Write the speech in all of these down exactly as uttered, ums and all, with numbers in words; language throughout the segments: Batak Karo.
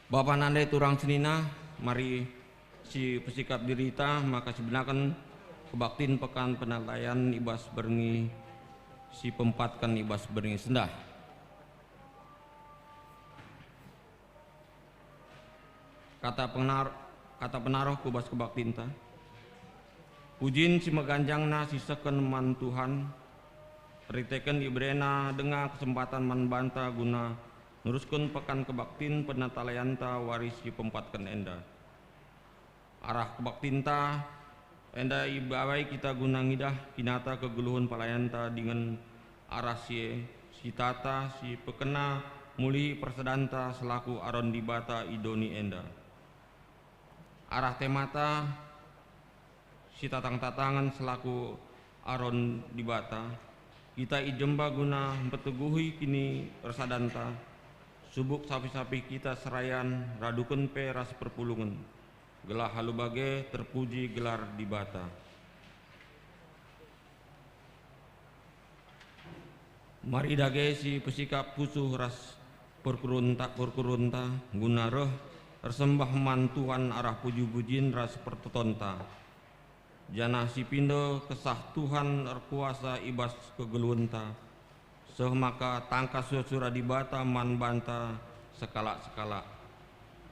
Bapa nande turang senina, mari sipesikap dirita maka sibenaken kebaktin pekan penatalayan i bas berngi sipeempatken i bas berngi sendah. Kata penar-, kata penaroh ku bas kebaktinta. Pujin si meganjangna sisehken man Tuhan, erkiteken iberena denga kesempatan man banta guna nerusken pekan kebaktin penatalayanta wari sipeempatken enda. Arah kebaktinta enda ibabai kita guna ngidah kinata kegeluhen pelayanta dingen arah si e, sitata, sipekena mulihi persadanta selaku Aron Dibata i doni enda. Arah temata, sitatang-tatangen selaku Aron Dibata, kita i jemba guna mpeteguhi kiniersadanta, subuk sapih-sapih kita serayan raduken pe ras perpulungen, gelah alu bage terpuji gelar Dibata. Mari dage sipesikap pusuh ras perkurunta-, perkurunta guna reh ersembah man Tuhan arah puji-pujin ras pertotonta. Janah sipindo Kesah Tuhan erkuasa i bas kegeluhenta, seh maka tangkas sura-sura Dibata man banta sekalak-sekalak.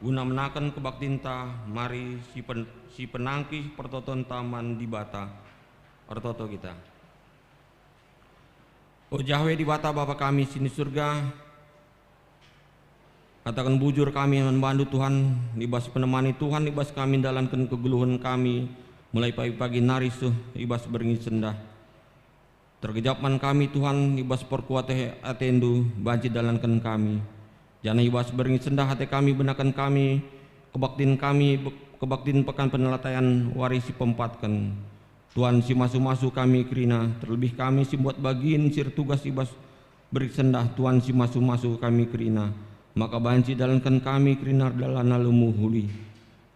Guna menaken kebaktinta, mari sipen-, sipenangkih pertotonta man Dibata. Ertoto kita. O Jahwe Dibata Bapa kami si ni Surga, kataken bujur kami man bandu Tuhan, i bas penemani Tuhan i bas kami ndalanken kegeluhen kami, mulai pagi-pagi nari seh i bas berngi sendah. Tergejap man kami Tuhan, i bas perkuah atendu banci dalanken kami. Janah i bas berngi sendah ate kami benaken kami, kebaktin kami, be-, kebaktin pekan penatalayan wari sipeempatken. Tuhan si masu-masu kami kerina, terlebih kami si mbuat bagin si ertugas i bas berngi sendah, Tuhan si masu-masu kami kerina, maka banci dalanken kami kerina dalan alu mehuli.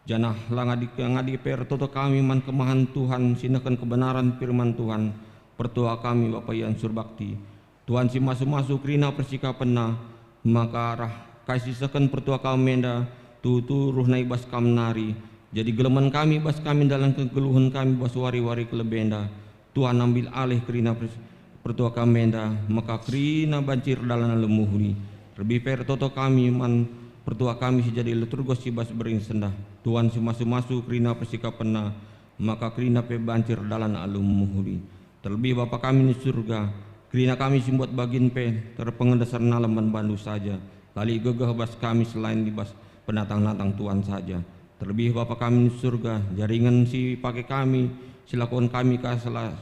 Janah la ngadi-ngadi pe ertoto kami man kemahen Tuhan si nehken kebenaran firman Tuhan, pertua kami Bapa Ian Surbakti. Tuhan si masu-masu kerina persikapenna, maka arah kai si isehken pertua kami enda, tuhu-tuhu ruhna i bas kam nari. Jadi gelem man kami i bas kami ndalanken kegeluhen kami bas wari-wari kelebenda. Tuhan ambil alih kerina pers-, pertua kami enda, maka kerina banci erdalan alu mehuli. Terlebih pe ertoto kami man pertua kami si jadi liturgos i bas berngi sendah. Tuhan si masu-masu kerina persikapenna, maka kerina pe banci erdalan alu mehuli. Terlebih Bapa kami ni Surga, kerina kami si mbuat bagin pe terpengendas ernalem man bandu saja, la lit gegeh bas kami selain i bas penatang-natang Tuhan saja. Terlebih Bapa kami ni Surga, jaringan si pake kami, si lakoken kami ka sela-,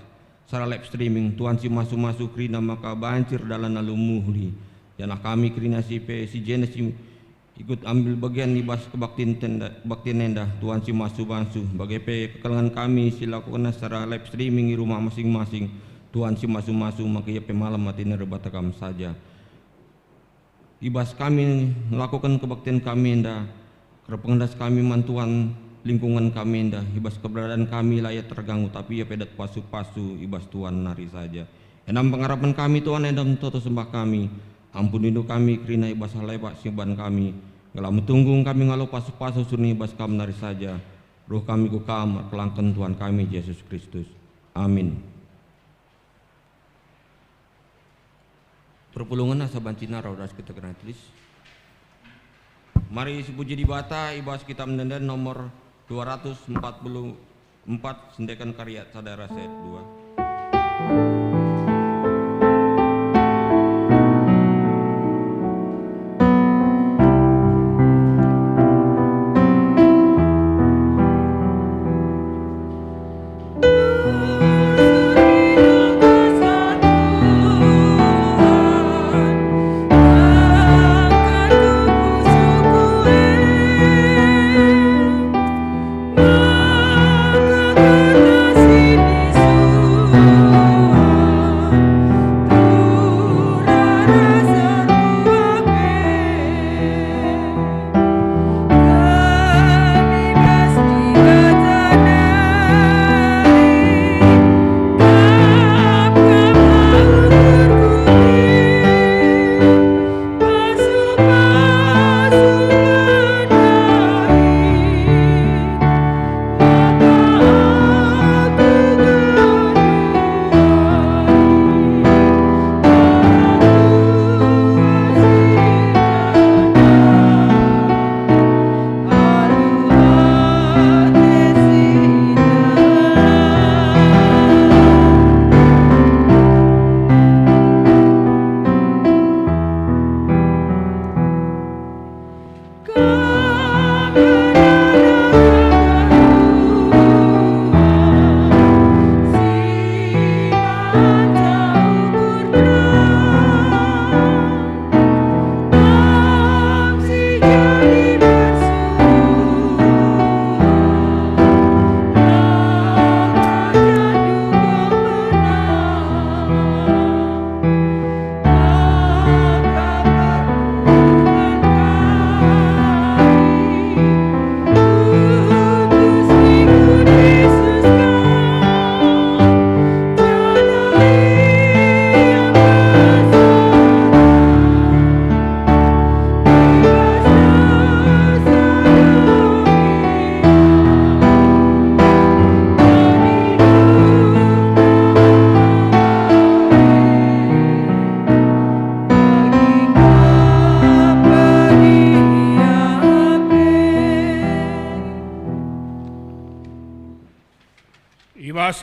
secara live streaming, Tuhan si masu-masu kerina maka banci erdalan alu mehuli. Janah kami kerina si pe si jenis si ikut ambil bagian i bas kebaktin tenda-, kebaktin enda, Tuhan si masu-masu, bage pe kekelengen kami si lakokenna secara live streaming i rumah masing-masing, Tuhan si masu-masu, maka ia pe malem atena erbanta kam saja. I bas kami ngelakoken kebaktin kami enda, erpengendas kami man Tuhan, lingkungen kami enda, i bas keberadaan kami la ia terganggu, tapi ia pe dat pasu-pasu i bas Tuhan nari saja. Enda me pengarapen kami, Tuhan, enda me toto sembah kami. Ampuni kami kerina i bas hal enda si ibahan kami. Gelah metunggung kami ngalo pasu-pasu si reh i bas Kam nari saja. Ruh kami ku Kam, erkelangken Tuhan kami Jesus Kristus. Amin. Perpulungen asa banci nari ras kita kerana tulis. Mari sipuji Dibata i bas Kitab Ende-enden nomor dua ratus empat puluh empat, sendeken kari ayat sada ras ayat dua.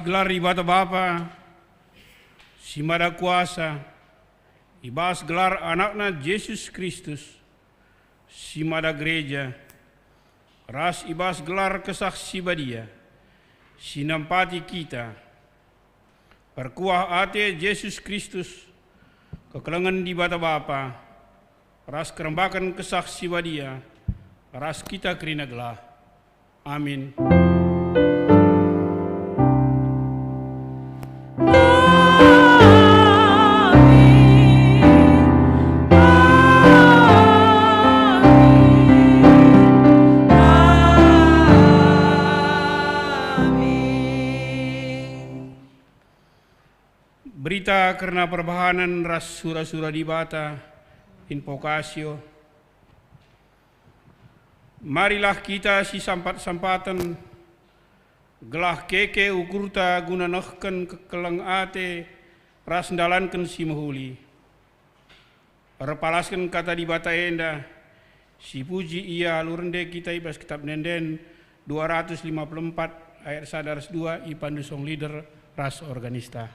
gelar Dibata Bapa si Mada Kuasa, i bas gelar AnakNa Jesus Kristus, si mada gereja, ras i bas gelar Kesah Si Badia, si nampati kita. Perkuah ate Jesus Kristus, kekelengen Dibata Bapa, ras kerembaken Kesah Si Badia, ras kita kerina gelah. Amin. Berita kerna perbahanen ras sura-sura Dibata, invokasio. Marilah kita sisampat-sampaten, gelah keke ukurta guna nehken kekeleng ate ras ndalanken si mehuli. Erpalasken Kata Dibata enda, sipuji ia alu rende kita i bas Kitab Ende-enden dua ratus lima puluh empat ayat sada ras dua, ipandu song leader ras organista.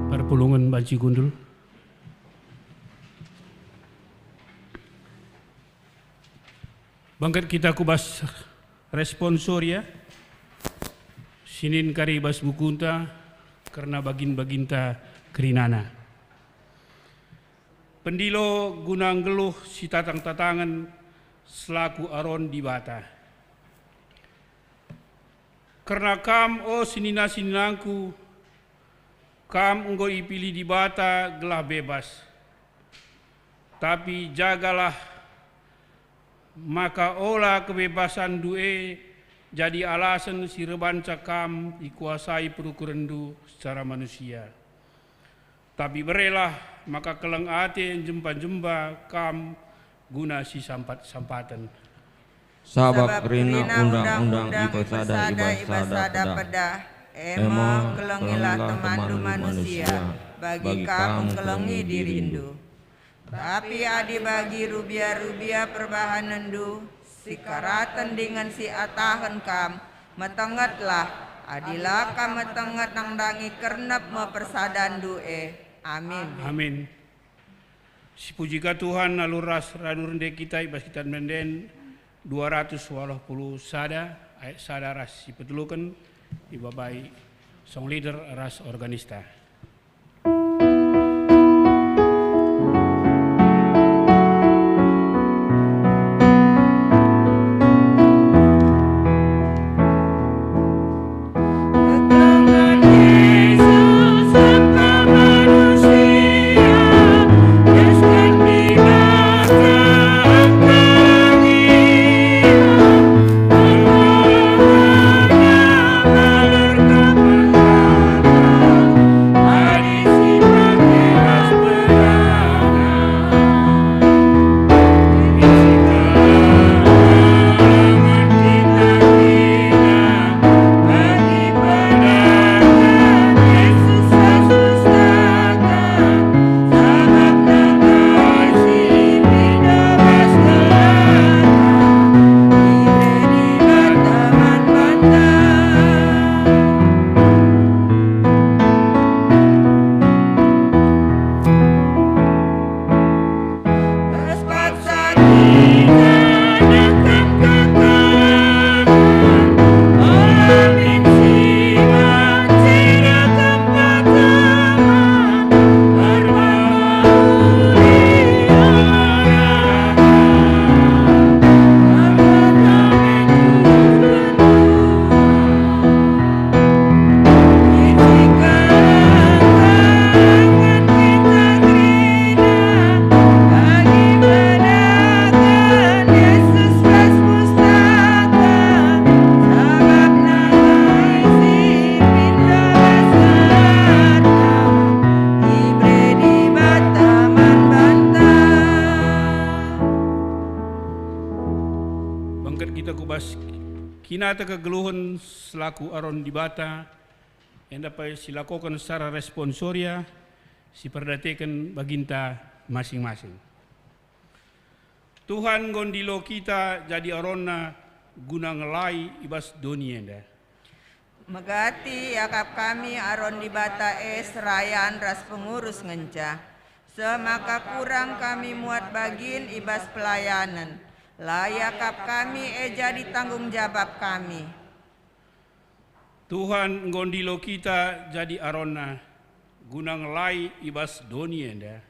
Perpulungen banci kundul. Bangket kita ku bas responsoria, sinin kari bas bukunta kerna bagin-baginta kerinana. Pendilo guna nggeluh sitatang-tatangen selaku Aron Dibata. Kerna kam, o senina-seninangku, kam enggo ipilih Dibata gelah bebas. Tapi jagalah maka ola kebebasanndu e jadi alasen si erbanca kam ikuasai perukurenndu secara manusia. Tapi berelah maka keleng ate njemba-njemba kam guna sisampat-sampaten. Sabap kerina undang-undang ipesada i bas sada pedah, e me, kelengilah temanndu manusia, bagi kam engkelengi dirindu. Tapi adi bagi rubia-rubia perbahanenndu si karaten dingen si atahen kam, metengetlah. Adi la kam metenget nandangi kernep me persadanndu e. Amin. Amin. Sipuji ka Tuhan, alu ras radu rende kita i bas Kitab Ende-enden dua ratus waluh puluh sada, ayat sada ras si peteluken, ibabai song leader ras organista. Bengket kita ku bas kinata kegeluhen selaku Aron Dibata, enda pe silakoken secara responsoria, siperdateken baginta masing-masing. Tuhan enggo ndilo kita jadi aronNa guna ngelai i bas doni enda. Megati iakap kami Aron Dibata e serayan ras pengurus ngenca, seh maka kurang kami muat bagin i bas pelayanen. La iakap kami e jadi tanggung jabap kami. Tuhan enggo ndilo kita jadi aronNa, guna ngelai i bas doni enda.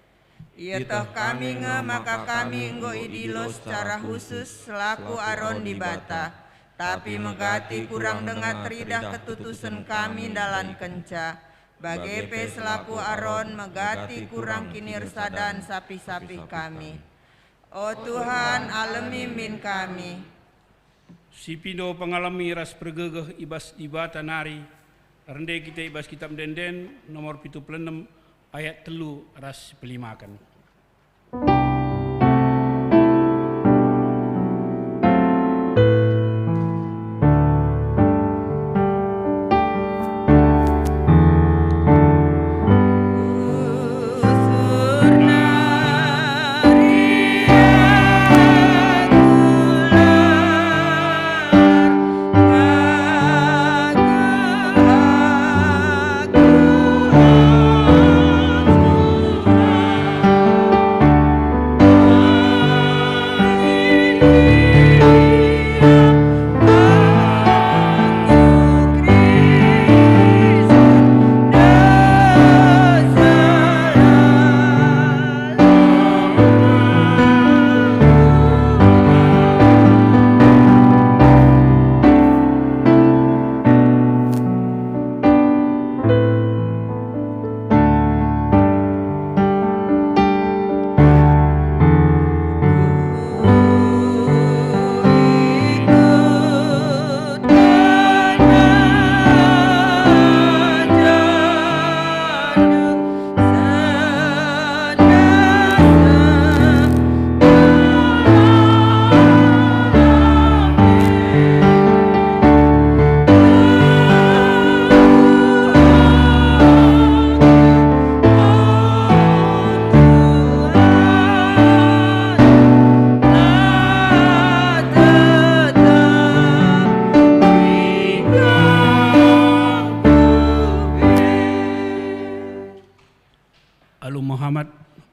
Ieteh kami nge maka kami enggo idilo secara khusus selaku aron Dibata, tapi megati kurang denga teridah ketutusen kami ndalankenca, bage pe selaku aron megati kurang kinirsadan sapih-sapih kami. O Tuhan, alemi min kami. Si pindo pengalemi ras pergegeh i bas Dibata nari, rende kita i bas Kitab Ende-enden nomor pitu puluh enem ayat telu ras si pelimaken.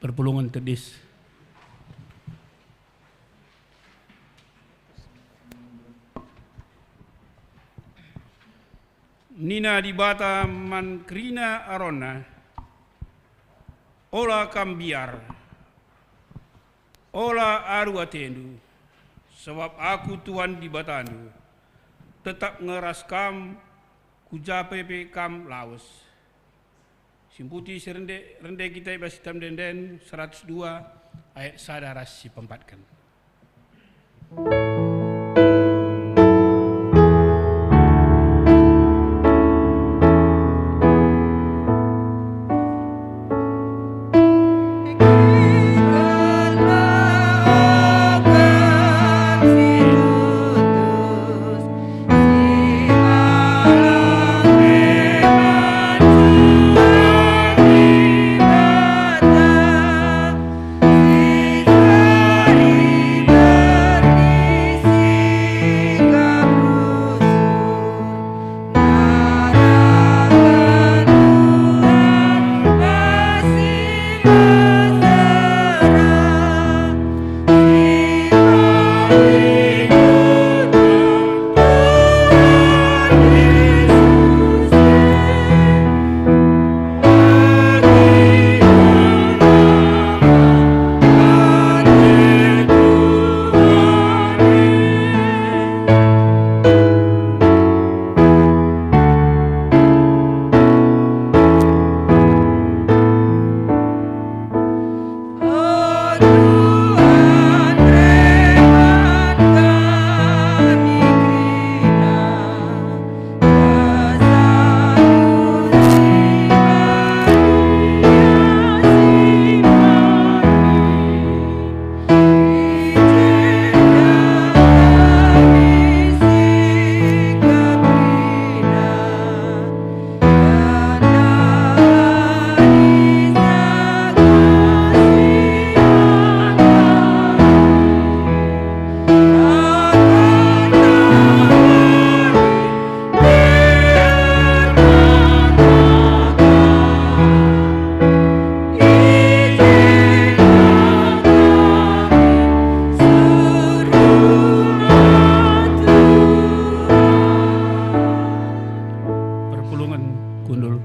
Perpulungen tedis. Nina Dibata man kerina Aronna, "Ola kam mbiar, ola aru atendu, sabap Aku Tuhan Dibatandu, tetap nge ras kam, ku ja pe kam lawes." Simputi si rende, rende kita i bas Kitab Ende-enden seratus dua ayat sada ras si peempatken. Perpulungen kundul.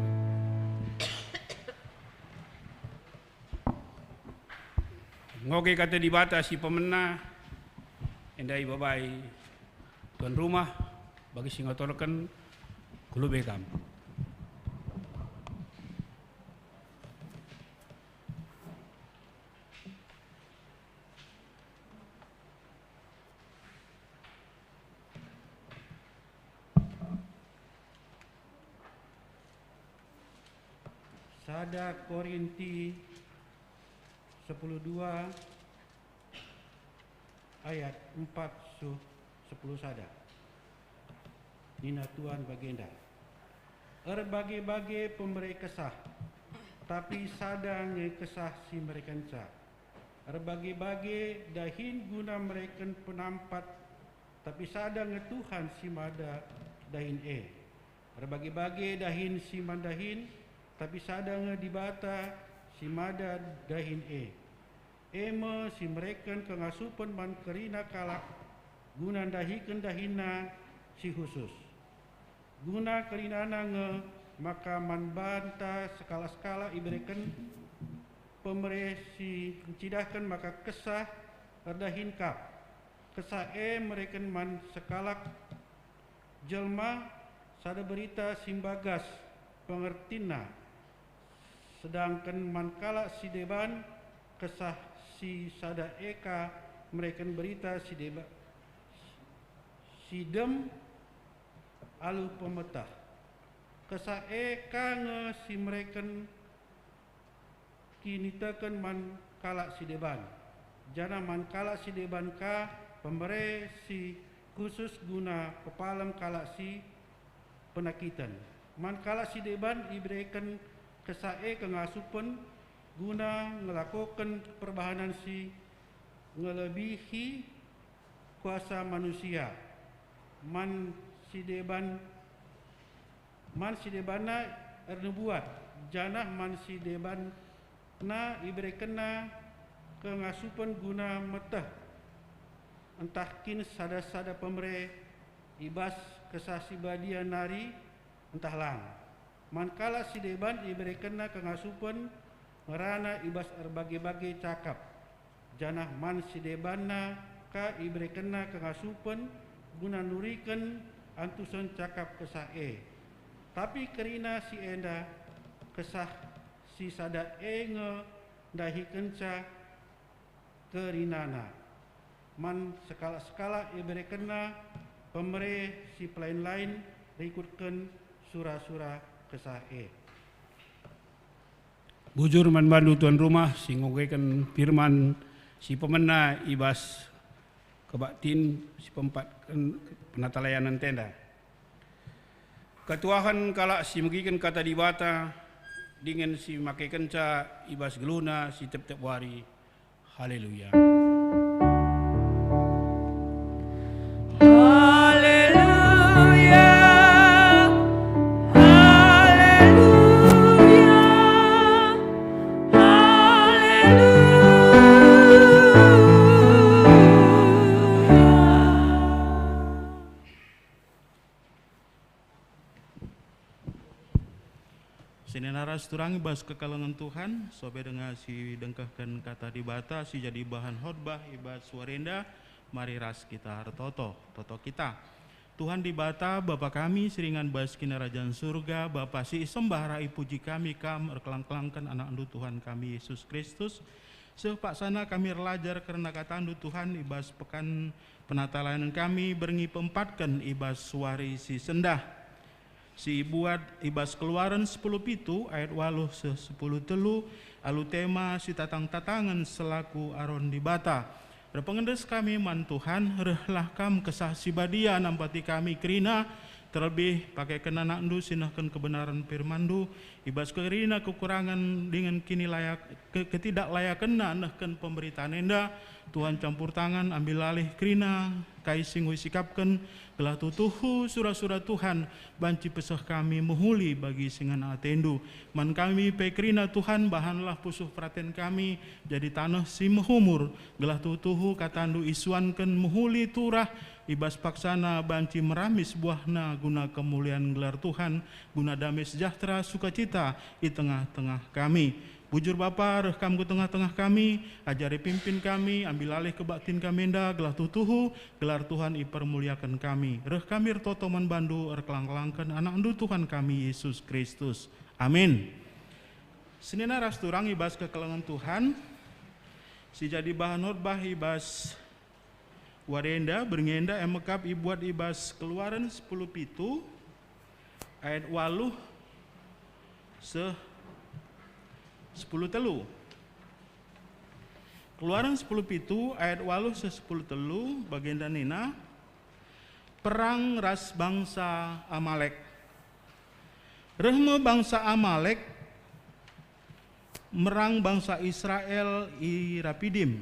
Ngoge kata Dibata si pemena, enda ibabai tuan rumah bagi si ngaturken, ku lebe kam. Sada Korinti sepuluh dua ayat empat suh sepuluh sada. Nina Tuhan bagenda, "Erbage-bage pemere kesah, tapi sada nge kesah si merekenca. Erbage-bage dahin guna mereken penampat, tapi sada nge Tuhan si mada dahin e. Erbage-bage dahin si man dahin, tapi sada nge Dibata si mada dahin e. E me si mereken kengasupen man kerina kalak, guna ndahiken dahinna si khusus. Guna kerinana nge maka man banta sekalak-sekalak ibereken pemere si ncidahken maka kesah erdahin kap. Kesah e mereken man sekalak jelma sada berita si mbagas pengertinna, sedangken man kalak si deban kesah si sada e ka mereken berita si deba, si dem alu pemetah. Kesah e ka nge si mereken kiniteken man kalak si deban, janah man kalak si deban ka pemere si khusus guna pepalem kalak si penakiten. Man kalak si deban ibereken kesah e kengasupen guna ngelakoken perbahanen si ngelebihi kuasa manusia. Man si deban, man si debanna ernubuat, janah man si deban Kerina iberekenna kengasupen guna meteh, ntah kin sada-sada pemere i bas Kesah Si Badia nari, ntah lang. Man kalak si deban iberekenna kengasupen ngerana i bas erbage-bage cakap, janah man si debanna ka iberekenna kengasupen guna nuriken antusen cakap Kesah e. Tapi kerina si enda, Kesah si sada e nge ndahikenca kerinana. Man sekalak-sekalak iberekenna pemere si pelain-lain rikutken sura-sura Kesah e. Bujur man bandu tuan rumah si ngoge firman si pemena i bas kebaktin si peempatken penatalayanen enda. Ketuahen kalak si megiken kata Dibata dingen si makekenca i bas geluhna si tep-tep wari. Haleluya. Haleluya. Haleluya. Haleluya. Senina ras turang i bas kekelengen Tuhan, sope denga si dengkehken kata Dibata si jadi bahan khotbah i bas wari enda, mari ras kita ertoto. Toto kita. Tuhan Dibata, Bapa kami si ringan bas Kinirajan Surga, Bapa si isembah ras ipuji kami Kam erkelang-kelangken AnakNdu Tuhan kami Yesus Kristus, seh paksana kami erlajar kerna KataNdu Tuhan i bas pekan penatalayanen kami berngi peempatken i bas wari si sendah. Si ibuat i bas Keluaren sepuluh pitu ayat waluh seh sepuluh telu alu tema sitatang-tatangen selaku Aron Dibata. Erpengendes kami man Tuhan, rehlah Kam Kesah Si Badia nampati kami kerina, terlebih pakeken AnakNdu si nehken kebenaren firman-Ndu, i bas kerina kekurangen dingen kinilayak-, ke-, ketidaklayakenna nehken pemberitaan enda, Tuhan campur tangan, ambil alih kerina kai si enggo isikapken, gelah tuhu-tuhu sura-sura Tuhan banci peseh kami mehuli bagi si ngena ateNdu. Man kami pe kerina Tuhan, bahanlah pusuh peraten kami jadi taneh si mehumur, gelah tuhu-tuhu kataNdu isuanken mehuli turah, i bas paksana banci meramis buahna guna kemulian gelar Tuhan, guna dame sejahtera sukacita i tengah-tengah kami. Bujur Bapa, reh Kam ku tengah-tengah kami, ajari pimpin kami, ambil alih kebaktin kami enda, gelah tuhu-tuhu gelar Tuhan ipermuliaken kami. Reh kami ertoto man bandu, erkelang-kelangken AnakNdu Tuhan kami, Yesus Kristus. Amin. Senina ras turang i bas kekelengen Tuhan, si jadi bahan khotbah i bas wari enda, berngi enda, e mekap ibuat i bas Keluaren sepuluh pitu, ayat waluh seh sepuluh telu. Keluaren sepuluh pitu ayat waluh seh sepuluh telu bagenda nina, "Perang ras bangsa Amalek." Reh me bangsa Amalek merang bangsa Israel i Rapidim.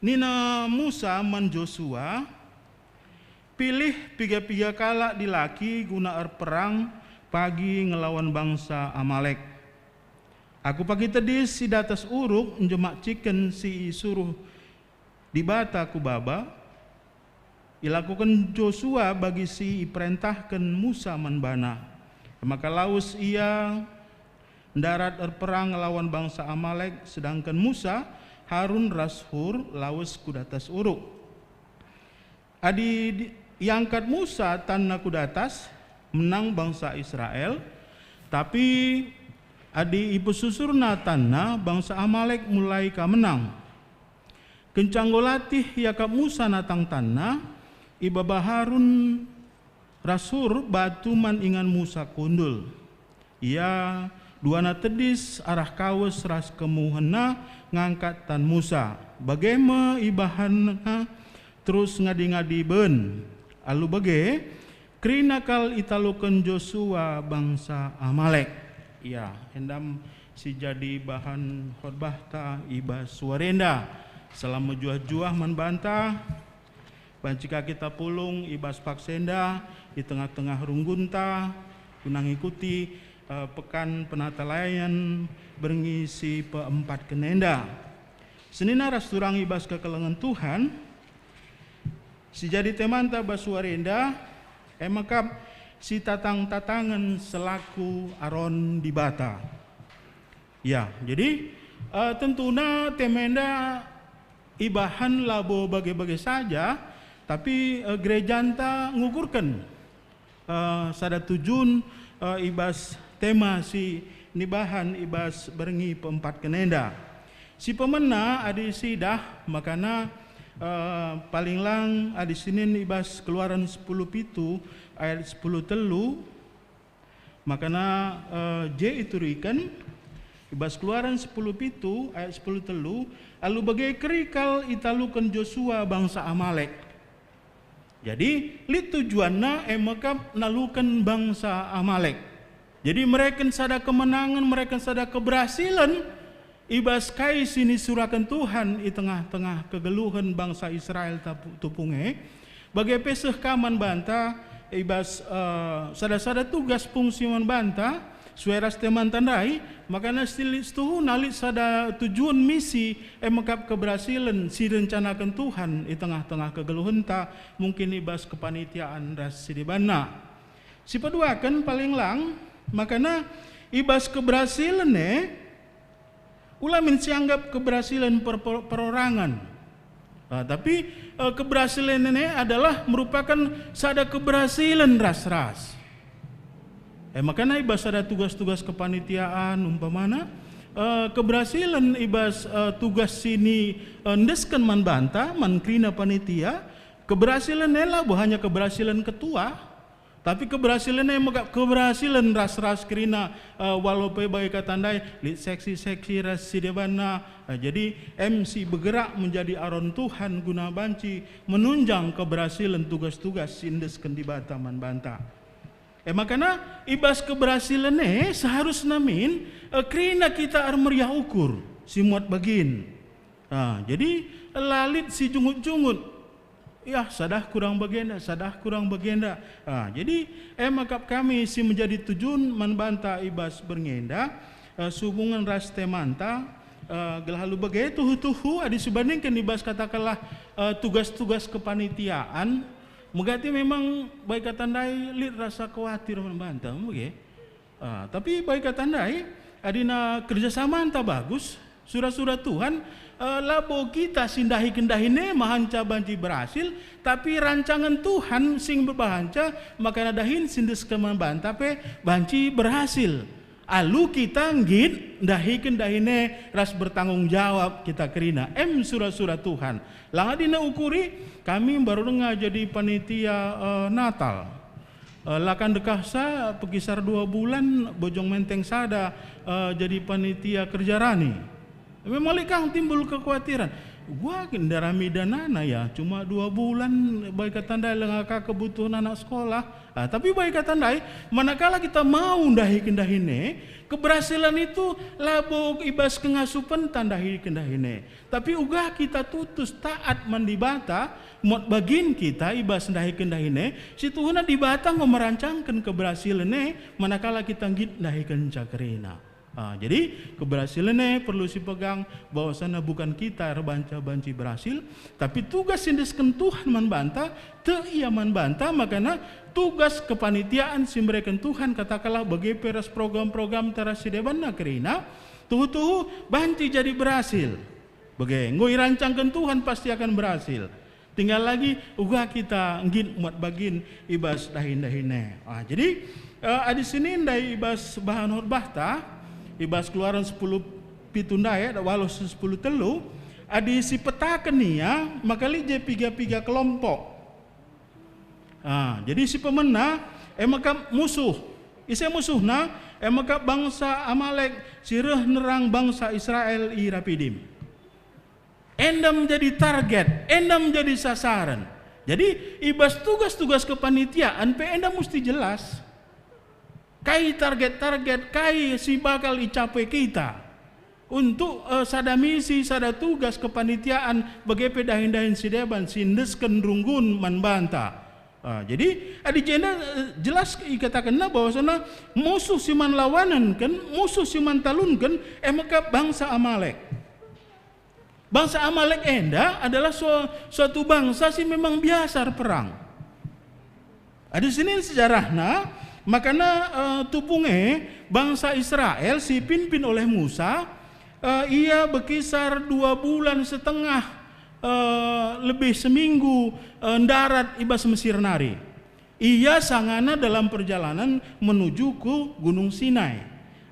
Nina Musa man Josua, "Pilih piga-piga kalak dilaki guna erperang pagi ngelawan bangsa Amalek. Aku pagi tedis si datas uruk njemak ciken si isuruh Dibata ku baba." Ilakoken Josua bagi si iperentahken Musa man bana. E maka lawes ia ndarat erperang ngelawan bangsa Amalek, sedangken Musa, Harun ras Hur lawes ku datas uruk. Adi di-, iangkat Musa tanna ku datas, menang bangsa Israel, tapi adi ipesusurna tanna, bangsa Amalek mulai ka menang. Kenca enggo latih iakap Musa natang tanna, ibaba Harun ras Hur batu man ingan Musa kundul. Ia duana tedis arah kawes ras kemuhenna ngangkat tan Musa. Bage me ibahanna terus ngadi-ngadi ben. Alu bage, kerina kal italuken Josua bangsa Amalek. Ya, enda me si jadi bahan khotbahta i bas wari enda. Salam mejuah-juah man banta. Banci ka kita pulung i bas paksa enda, i tengah-tengah runggunta, guna ngikuti eh, Pekan Penatalayan berngi si peempatken enda. Senina ras turang i bas kekelengen Tuhan, si jadi temanta bas wari enda, e mekap si tatang-tatangen selaku Aron Dibata. Ya, jadi, eh, tentuna tema enda ibahan labo bage-bage saja, tapi, eh, gerejanta ngukurken, eh, sada tujun, eh, i bas tema si nibahan i bas berngi peempatken enda. Si pemena adi sidah makana, eh, paling lang adi sinin i bas Keluaran sepuluh pitu ayat sepuluh telu, makana, eh, je ituriken i bas Keluaran sepuluh pitu ayat sepuluh telu, alu bage keri kal italuken Josua bangsa Amalek. Jadi, lit tujuanna e mekap naluken bangsa Amalek. Jadi, mereken sada kemenangen, mereken sada keberhasilen i bas kai si nisuraken Tuhan i tengah-tengah kegeluhen bangsa Israel tapu-, tupung e. Bage pe seh ka man banta i bas, eh, sada-sada tugas fungsi man banta, sue ras temanta ndai, makana si lit setuhuna lit sada tujuan misi, e mekap keberhasilen si rencanaken Tuhan i tengah-tengah kegeluhenta, mungkin i bas kepanitiaan ras si debanna. Si peduaken paling lang, makana i bas keberhasilen e, ula min sianggap keberhasilen per-, per-, perorangan. Ah, tapi, eh, keberhasilen e adalah merupakan sada keberhasilen ras-ras. E, makana i bas sada tugas-tugas kepanitiaan, umpamana, eh, keberhasilen i bas, eh, tugas si ni, eh, endesken man banta, man kerina panitia, keberhasilen e labo hanya keberhasilen ketua, tapi keberhasilen e mekap keberhasilen ras-ras kerina, eh, walo pe bage kata ndai, lit seksi-seksi ras si debanna. Eh, jadi, M C bergerak menjadi Aron Tuhan guna banci menunjang keberhasilen tugas-tugas si endesken Dibata man banta. E makana, i bas keberhasilen e seharusna min, eh, kerina kita ermeriah ukur, si muat bagin. Ah, jadi, la lit si jungut-jungut. Yah, sadah kurang bagenda, sadah kurang bagenda. Ah, jadi, e mekap kami si menjadi tujun man banta i bas berngi enda, eh, sehubungen ras temanta, eh, gelah alu bage tuhu-tuhu adi sibandingken i bas katakenlah, eh, tugas-tugas kepanitiaan, megati memang bage kata ndai lit rasa kuatir man banta, bage. Ah, tapi bage kata ndai, adina kerjasamanta bagus, sura-sura Tuhan, eh, labo kita si ndahiken dahin e mahanca banci berhasil, tapi rancangen Tuhan sing berbahanca makana dahin si endesken man banta pe banci berhasil. Alu kita nggit ndahiken dahin e ras bertanggung jawab kita kerina. Em sura-sura Tuhan. Langa dina ukuri, kami baru denga jadi panitia, eh, Natal. Eh, la ka ndekahsa, pekisar dua bulan, Bojong Menteng sada, eh, jadi panitia kerja rani. Memang lit kang timbul kekuatiran. Gua ndarami danana ya, cuma dua bulan, bage kata ndai langa ka kebutuhan anak sekolah. Ah, tapi bage kata ndai, manakala kita mau ndahiken dahin e, keberhasilan itu labo i bas kengasupenta ndahiken dahin e. Tapi uga kita tutus taat man Dibata, muat bagin kita i bas ndahiken dahin e, si tuhuna Dibata enggo merancangken keberhasilen e manakala kita nggit ndahikenca kerina. Ah, jadi, keberhasilen e perlu sipegang bahwasana bukan kita erbanca banci berhasil, tapi tugas si endesken Tuhan man banta, tek ia man banta, makana tugas kepanitiaan si mereken Tuhan, katakenlah bage pe ras program-program tara si debanna kerina, tuhu-tuhu banci jadi berhasil. Bage, enggo irancangken Tuhan pasti akan berhasil. Tinggal lagi uga kita nggit muat bagin i bas dahin-dahin e. Ah, jadi, eh, adi sini ndai i bas bahan khotbahta, i bas Keluaran sepuluh pitu ndai, ada waluh sepuluh telu, adi sipetaken ia, maka lit je piga-piga kelompok. Ah, jadi si pemena, e mekap musuh. Ise musuhna? E mekap bangsa Amalek si reh nerang bangsa Israel i Rapidim. Enda menjadi target, enda menjadi sasaran. Jadi, i bas tugas-tugas kepanitiaan pe enda musti jelas. Kai target-target, kai si bakal icapai kita untuk, eh, sada misi, sada tugas kepanitiaan, bage pe dahin-dahin si deban si endesken runggun man banta. Ah, jadi, adi jenda, eh, jelas ikatakenna bahwasana musuh si man lawanenken, musuh si man talunken, e maka bangsa Amalek. Bangsa Amalek enda adalah sua-, suatu bangsa si memang biasa erperang. Adi sinin sejarahna, makana, eh, tupung e bangsa Israel si ipimpin oleh Musa, eh, ia bekisar dua bulan setengah, eh, lebih seminggu, eh, ndarat i bas Mesir nari. Ia sangana dalam perjalanan menuju ku Gunung Sinai.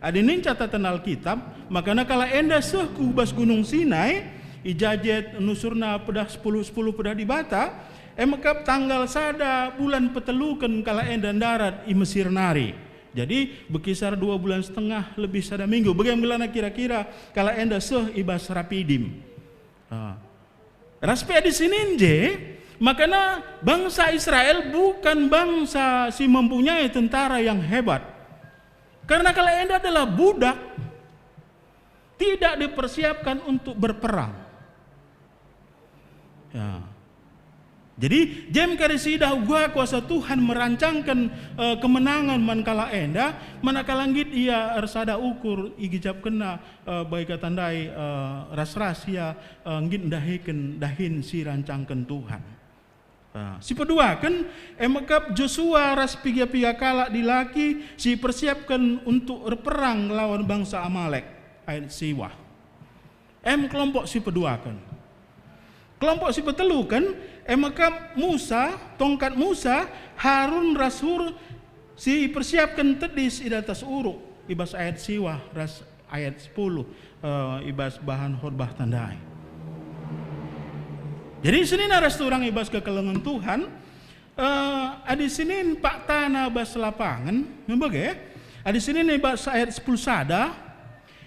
Adi nin catatan Alkitab, makana kalak enda seh ku bas Gunung Sinai, i ja jet nusurna pedah sepuluh sepuluh pedah Dibata, e mekap tanggal sada bulan peteluken kalak enda ndarat i Mesir nari. Jadi, bekisar dua bulan setengah lebih sada minggu. Bage me gelana kira-kira kalak enda seh i bas Rapidim. Ah. Ras pe adi sinin je, makana bangsa Israel bukan bangsa si mempunyai tentara yang hebat. Karena kalak enda adalah budak, tidak dipersiapkan untuk berperang. Ya. Jadi, jem kari siidah uga kuasa Tuhan merancangken, eh, kemenangan man kalak enda, manakala nggit ia ersada ukur igejapkenna, eh, bage kata ndai, eh, ras-ras ia, eh, nggit ndahiken dahin si irancangken Tuhan. Eh, si peduaken, e mekap Josua ras piga-piga kalak dilaki si ipersiapken untuk erperang ngelawan bangsa Amalek. Ayat siwah. Em kelompok si peduaken. Kelompok si peteluken, e mekap Musa, tongkat Musa, Harun ras Hur si ipersiapken tedis i datas uruk, i bas ayat siwah ras ayat sepuluh, eh, i bas bahan khotbah tandai. Jadi senina ras turang i bas kekelengen Tuhan, Eh, adi sinin paktana bas lapangen, me bage, adi sinin i bas ayat sepuluh sada,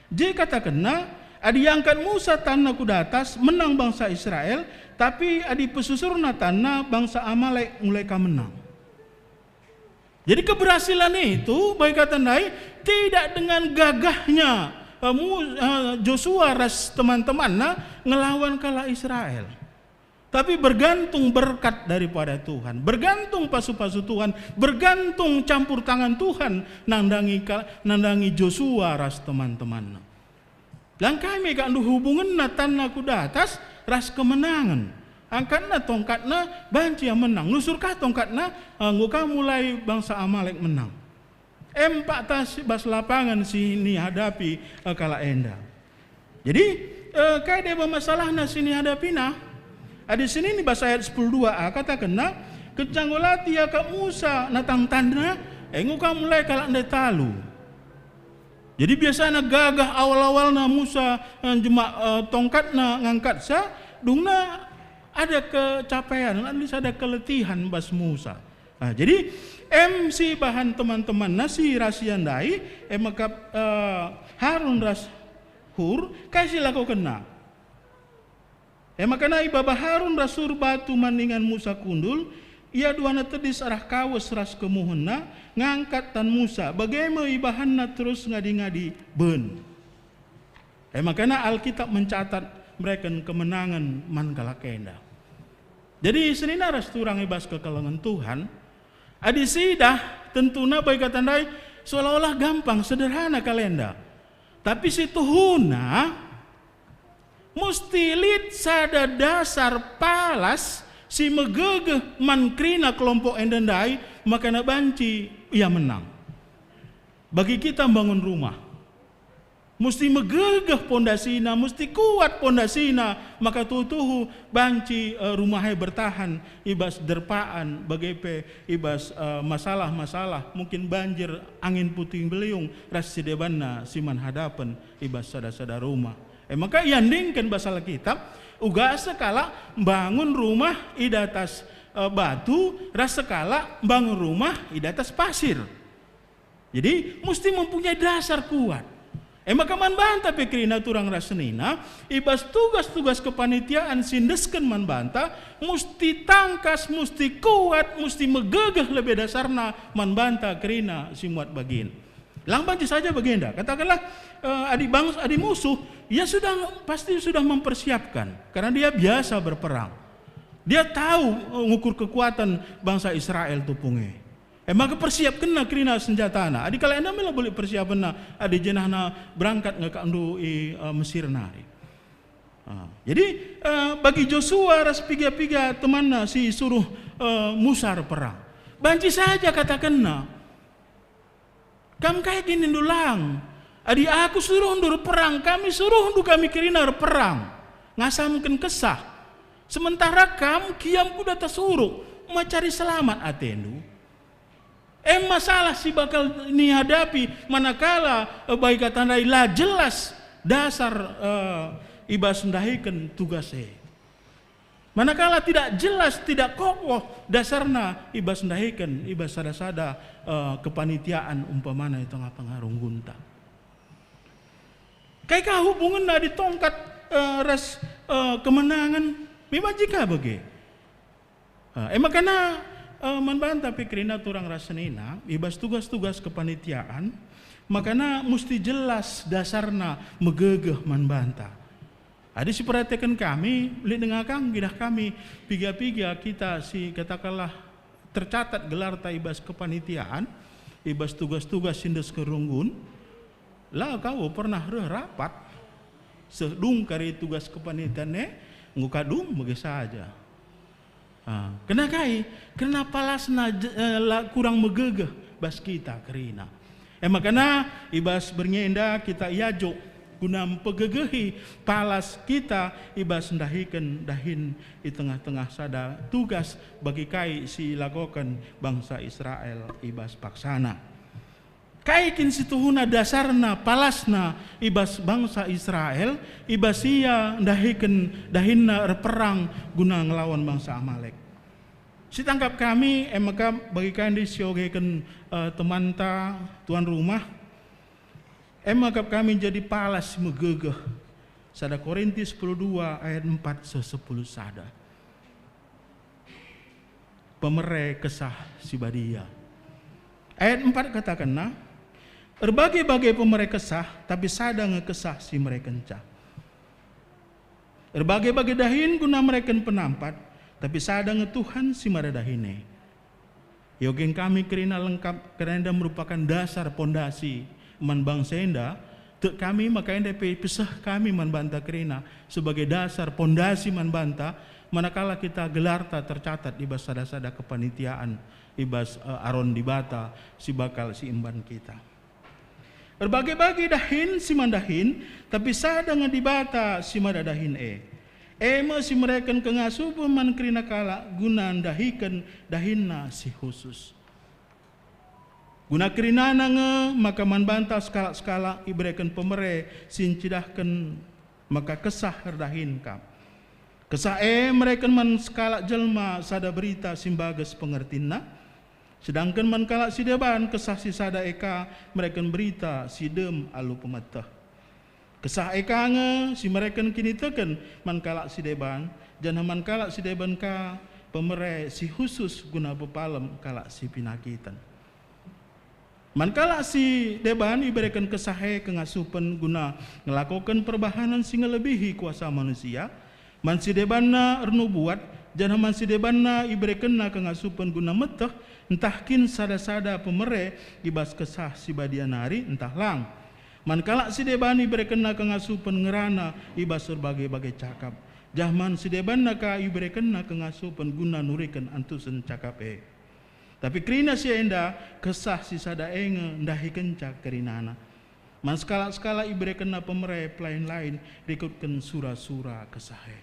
je katakenna, "Adi iangkat Musa tanna ku datas, menang bangsa Israel, tapi adi pesusurna tanna, bangsa Amalek mulai ka menang." Jadi keberhasilan itu, bage kata ndai, tidak dengan gagahnya, eh, Mu-, eh, Josua ras teman-temanna ngelawan kalak Israel. Tapi bergantung berkat daripada Tuhan, bergantung pasu-pasu Tuhan, bergantung campur tangan Tuhan nandangi ka-, nandangi Josua ras teman-temanna. Langkai me kak ndu hubungenna tanna ku datas ras kemenangen. Angkatna tongkatna, banci ia menang. Nusur ka tongkatna, enggo ka mulai bangsa Amalek menang. Empat tas bas lapangan si nihadapi, eh, kalak enda. Jadi, eh, kai deba masalahna si nihadapina? Adi sinin i bas ayat sepuluh dua a katakenna, "Kenca enggo latih iakap Musa natang tanna, enggo ka mulai kalak ndai talu." Jadi biasana gagah awal-awalna Musa, eh, jemak, eh, tongkatna ngangkatsa, dungna ada kecapaian, ada sada keletihan bas Musa. Ah, jadi, em si bahan teman-temanna si rasia ndai, em mekap, eh, Harun ras Hur, kai si lakokenna? Em makana ibaba Harun ras Hur batu man ingan Musa kundul, ia duana tedis arah kawes ras kemuhenna, ngangkat tan Musa, bage me ibahanna terus ngadi-ngadi ben. E makana Alkitab mencatat mereken kemenangen man kalak enda. Jadi senina ras turang i bas kekelengen Tuhan, adi siidah tentuna bage kata ndai seolah-olah gampang, sederhana kalenda. Tapi situhuna musti lit sada dasar palas si megegeh man kerina kelompok enda ndai, makana banci ia menang. Bagi kita mbangun rumah, musti megegeh pondasina, musti kuat pondasina, maka tuhu-tuhu banci, eh, rumah e bertahan i bas derpaan, bage pe i bas, eh, masalah-masalah, mungkin banjir, angin puting beliung, ras si debanna si man hadapen i bas sada-sada rumah. E maka iandingken bas Alkitab, uga sekalak mbangun rumah i datas, eh, batu, ras sekalak mbangun rumah i datas pasir. Jadi, musti mempunyai dasar kuat. E maka man banta pe kerina turang ras senina, i bas tugas-tugas kepanitiaan si endesken man banta, musti tangkas, musti kuat, musti megegeh lebe dasarna man banta kerina si muat bagin. Lang banci saja bagenda. Katakanlah, eh, adi bangs-, adi musuh, ia sudah, pasti sudah mempersiapkan, karena dia biasa berperang. Dia tahu, eh, ngukur kekuatan bangsa Israel tupung e. E maka persiapkenna kerina senjatana. Adi kalak enda mela belik persiapenna, adi jenahna berangkat nge kakndu i, eh, Mesir nari. Ah, jadi, eh, bagi Josua ras piga-piga temanna si suruh, eh, Musa erperang, banci saja katakenna, "Kam kai kin nindu lang? Adi aku suruhndu erperang, kami suruhndu kami kerina erperang, ngasamken kesah. Sementara kam kiam ku datas uruk, macari selamat atendu." E masalah si bakal nihadapi manakala, eh, bagi kata ndai la jelas dasar, eh, i bas ndahiken tugas e. Manakala tidak jelas, tidak kokoh dasarna i bas ndahiken, i bas sada-sada, eh, kepanitiaan umpamana i tengah-tengah runggunta. Kai ka hubungenna adi tongkat, eh, ras, eh, kemenangen? Memang jika bage. Eh, e makana, eh, man banta pe kerina turang ras senina, i bas tugas-tugas kepanitiaan, makana musti jelas dasarna megegeh man banta. Adi siperhatiken kami, lit denga ka ngidah kami piga-piga kita si katakenlah tercatat gelarta i bas kepanitiaan, i bas tugas-tugas si endesken runggun, la kau pernah reh rapat. Seh dung kari tugas kepanitiaan e, enggo kadung bage saja. Ah, kena kai? Kena palasna je-, eh, la kurang megegeh bas kita kerina. E makana i bas berngi enda kita iajuk guna mpegegehi palas kita i bas ndahiken dahin i tengah-tengah sada tugas bagi kai si ilakoken bangsa Israel i bas paksana. Kai kin situhuna dasarna palasna i bas bangsa Israel, i bas ia ndahiken dahinna erperang guna ngelawan bangsa Amalek? Sitangkap kami, e maka bagi kai ndai siogeken, eh, temanta, tuan rumah, e maka kami jadi palas si megegeh. Sada Korintus sepuluh dua ayat empat seh sepuluh sada. Pemere Kesah Si Badia. Ayat empat katakenna, "Erbage-bage pemere kesah, tapi sada nge Kesah si merekenca. Erbage-bage dahin guna mereken penampat, tapi sada nge Tuhan si mada dahin e." Iogen kami kerina lengkap, kerna enda merupakan dasar pondasi man bangsa enda. Tek kami maka enda pe peseh kami man banta kerina sebagai dasar pondasi man banta, manakala kita gelarta tercatat i bas sada-sada kepanitiaan, i bas, eh, Aron Dibata si bakal si emban kita. Erbage-bage dahin si man dahin, tapi sada nge Dibata si mada dahin e. E me si mereken kengasupen man kerina kalak guna ndahiken dahinna si khusus. Guna kerinana nge maka man banta sekalak-sekalak ibereken pemere si ncidahken maka Kesah erdahin kap. Kesah e mereken man sekalak jelma sada berita si mbages pengertinna, sedangken man kalak si deban Kesah si sada e ka mereken berita si dem alu pemeteh. Kesah e ka nge si mereken kiniteken man kalak si deban, janah man kalak si deban ka pemere si khusus guna pepalem kalak si penakiten. Man kalak si deban ibereken Kesah e kengasupen guna ngelakoken perbahanen si ngelebihi kuasa manusia, man si debanna ernubuat, janah man si debanna iberekenna kengasupen guna meteh ntah kin sada-sada pemere i bas Kesah Si Badia nari ntah lang. Man kalak si deban iberekenna kengasupen ngerana i bas erbage-bage cakap, janah man si debanna ka iberekenna kengasupen guna nuriken antusen cakap e. Tapi kerina si enda, Kesah si sada e nge ndahikenca kerinana. Man sekalak-sekalak iberekenna pemere pelain-lain rikutken sura-sura Kesah e.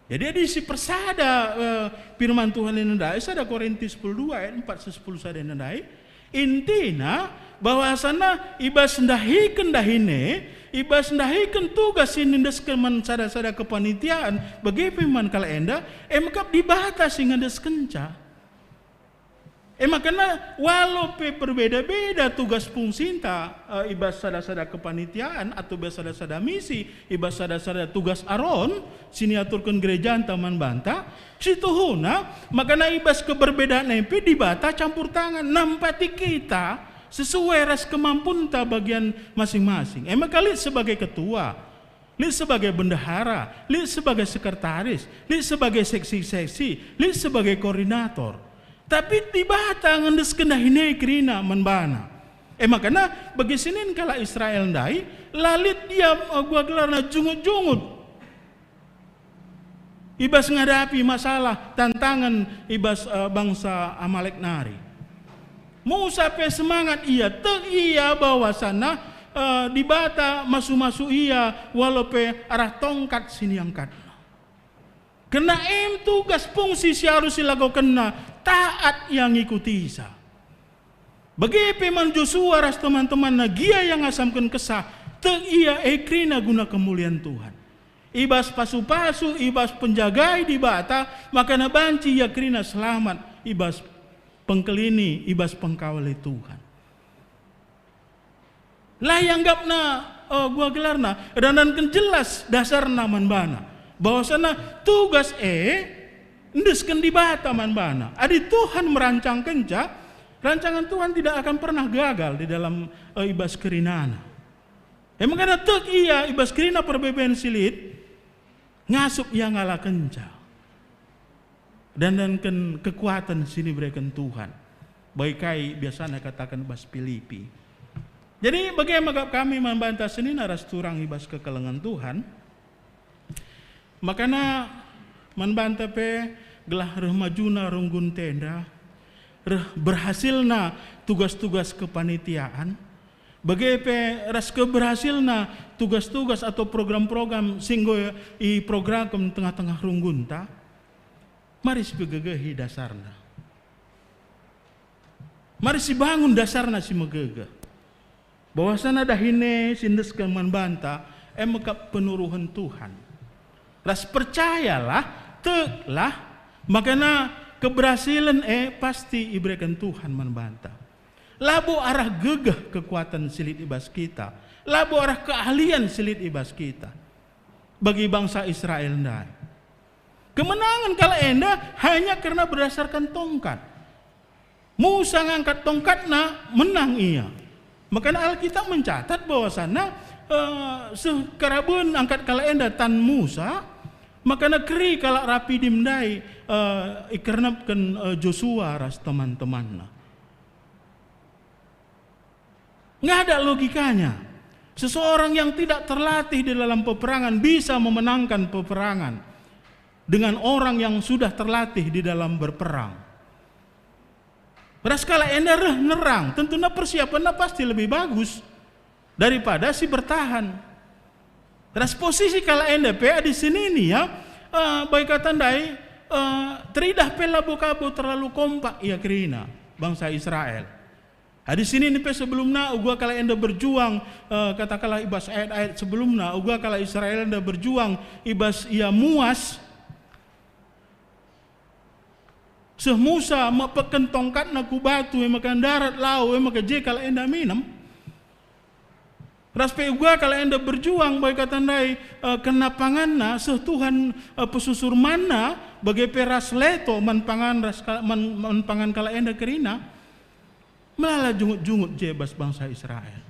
Jadi, adi sipersada, eh, firman Tuhan enda ndai, sada Korintus sepuluh dua ayat empat seh sepuluh sada enda ndai, intina bahwasana i bas ndahiken dahin e, i bas ndahiken tugas si niendesken man sada-sada kepanitiaan, bage pe man kalak enda, e mekap Dibata si ngendeskenca. E makana, walau pe perbeda-beda tugas fungsinta, eh, i bas sada-sada kepanitiaan atau i bas sada-sada misi, i bas sada-sada tugas Aron si niaturken gerejanta man banta, situhuna makana i bas keberbedaan e pe Dibata campur tangan nampati kita sesuai ras kemampunta bagian masing-masing. E maka lit sebagai ketua, Lit sebagai bendahara, lit sebagai sekretaris, lit sebagai seksi-seksi, lit sebagai koordinator. Tapi Dibata ngendesken dahin e kerina man bana. E makana bagi sinin kalak Israel ndai, la lit ia, eh, gua gelarna jungut-jungut. I bas ngadapi masalah, tantangen i bas, eh, bangsa Amalek nari. Musa pe semangat ia, tek ia bahwasana, eh, Dibata masu-masu ia, walo pe arah tongkat si niangkatna. Kerna em tugas fungsi si arus ilakokenna, taat ia ngikutisa. Bage pe man Josua ras teman-temanna gia ia ngasamken kesah, tek ia e kerina guna kemulian Tuhan. I bas pasu-pasu, i bas penjagai Dibata, makana banci ia kerina selamat i bas pengkelini, i bas pengkawali Tuhan. La ianggapna, eh, gua gelarna, dandanken jelas dasarna man bana, bahwasana tugas e endesken Dibata man bana. Adi Tuhan merancangkenca, rancangan Tuhan tidak akan pernah gagal di dalam, eh, i bas kerinana. E maka tek ia i bas kerina perbeben si lit, ngasup ia ngalakenca. Dandanken kekuaten si nibereken Tuhan. Bagi kai biasana kataken bas Pilipi. Jadi, bage maka kami man banta senina ras turang i bas kekelengen Tuhan. Makana man banta pe gelah reh majuna runggun tenda, reh berhasilna tugas-tugas kepanitiaan, bage pe ras keberhasilna tugas-tugas atau program-program si enggo iprogramken tengah-tengah runggunta, mari sipegegehi dasarna. Mari sibangun dasarna si megegeh. Bahwasana dahin e si endesken man banta, e me kap penuruhen Tuhan. Ras percayalah, teklah, makana keberhasilen e pasti ibereken Tuhan man banta. Labo arah gegeh kekuaten si lit i bas kita, labo arah keahlian si lit i bas kita. Bagi bangsa Israel ndai, kemenangen kalak enda hanya karena berdasarkan tongkat. Musa ngangkat tongkatna, menang ia. Makana Alkitab mencatat bahwasana, eh, seh karaben angkat kalak enda tan Musa, makana keri kalak Rapidim ndai, eh, ikernepken, eh, Josua ras teman-temanna. Nggak ada logikanya. Seseorang yang tidak terlatih di dalam peperangan bisa memenangkan peperangan dengan orang yang sudah terlatih di dalam berperang. Ras kalak enda reh nerang, tentuna persiapanna pasti lebih bagus daripada si bertahan. Ras posisi kalak enda pe adi senini ya, eh, bagi kata ndai, eh, teridah pe labo kabo terlalu kompak ia kerina bangsa Israel. Adi senini pe sebelumna uga kalak enda berjuang, eh, katakanlah i bas ayat-ayat sebelumna, uga kalak Israel enda berjuang i bas ia muas, seh Musa mepeken tongkatna ku batu, e maka ndarat lau, e maka je kalak enda minem. Ras pe uga kalak enda berjuang, bagi kata ndai, eh, kena panganna, seh Tuhan, eh, pesusur manna, bage pe ras leto man pangan ras kal-, man, man pangan kalak enda kerina. Melala jungut-jungut je bas bangsa Israel.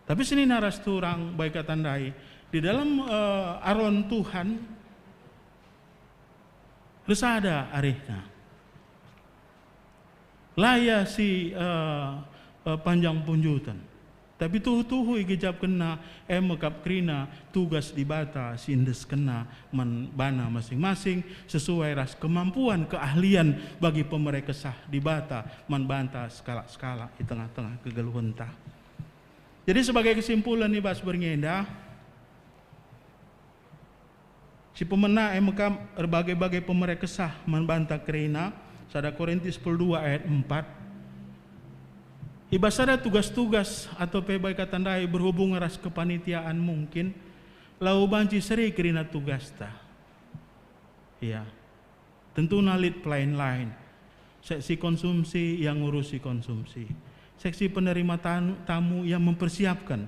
Tapi senina ras turang, bagi kata ndai, di dalam, eh, aron Tuhan, ersada arihna. La ia si, eh, eh, panjang punjuten. Tapi tuhu-tuhu igejapkenna, e me kap kerina tugas Dibata si endeskenna man bana masing-masing, sesuai ras kemampuan keahlian bagi pemere kesah Dibata man banta sekalak-sekalak i tengah-tengah kegeluhenta. Jadi, sebagai kesimpulan i bas berngi enda, si pemena e me kap erbage-bage pemere kesah man banta kerina, sada Korintus sepuluh dua ayat empat. I bas sada tugas-tugas atau pe bage kata ndai berhubung ras kepanitiaan mungkin, labo banci seri kerina tugasta. Ya. Tentuna lit pelain-lain. Seksi konsumsi, ia ngurusi konsumsi. Seksi penerima tanu-, tamu, ia mempersiapkan,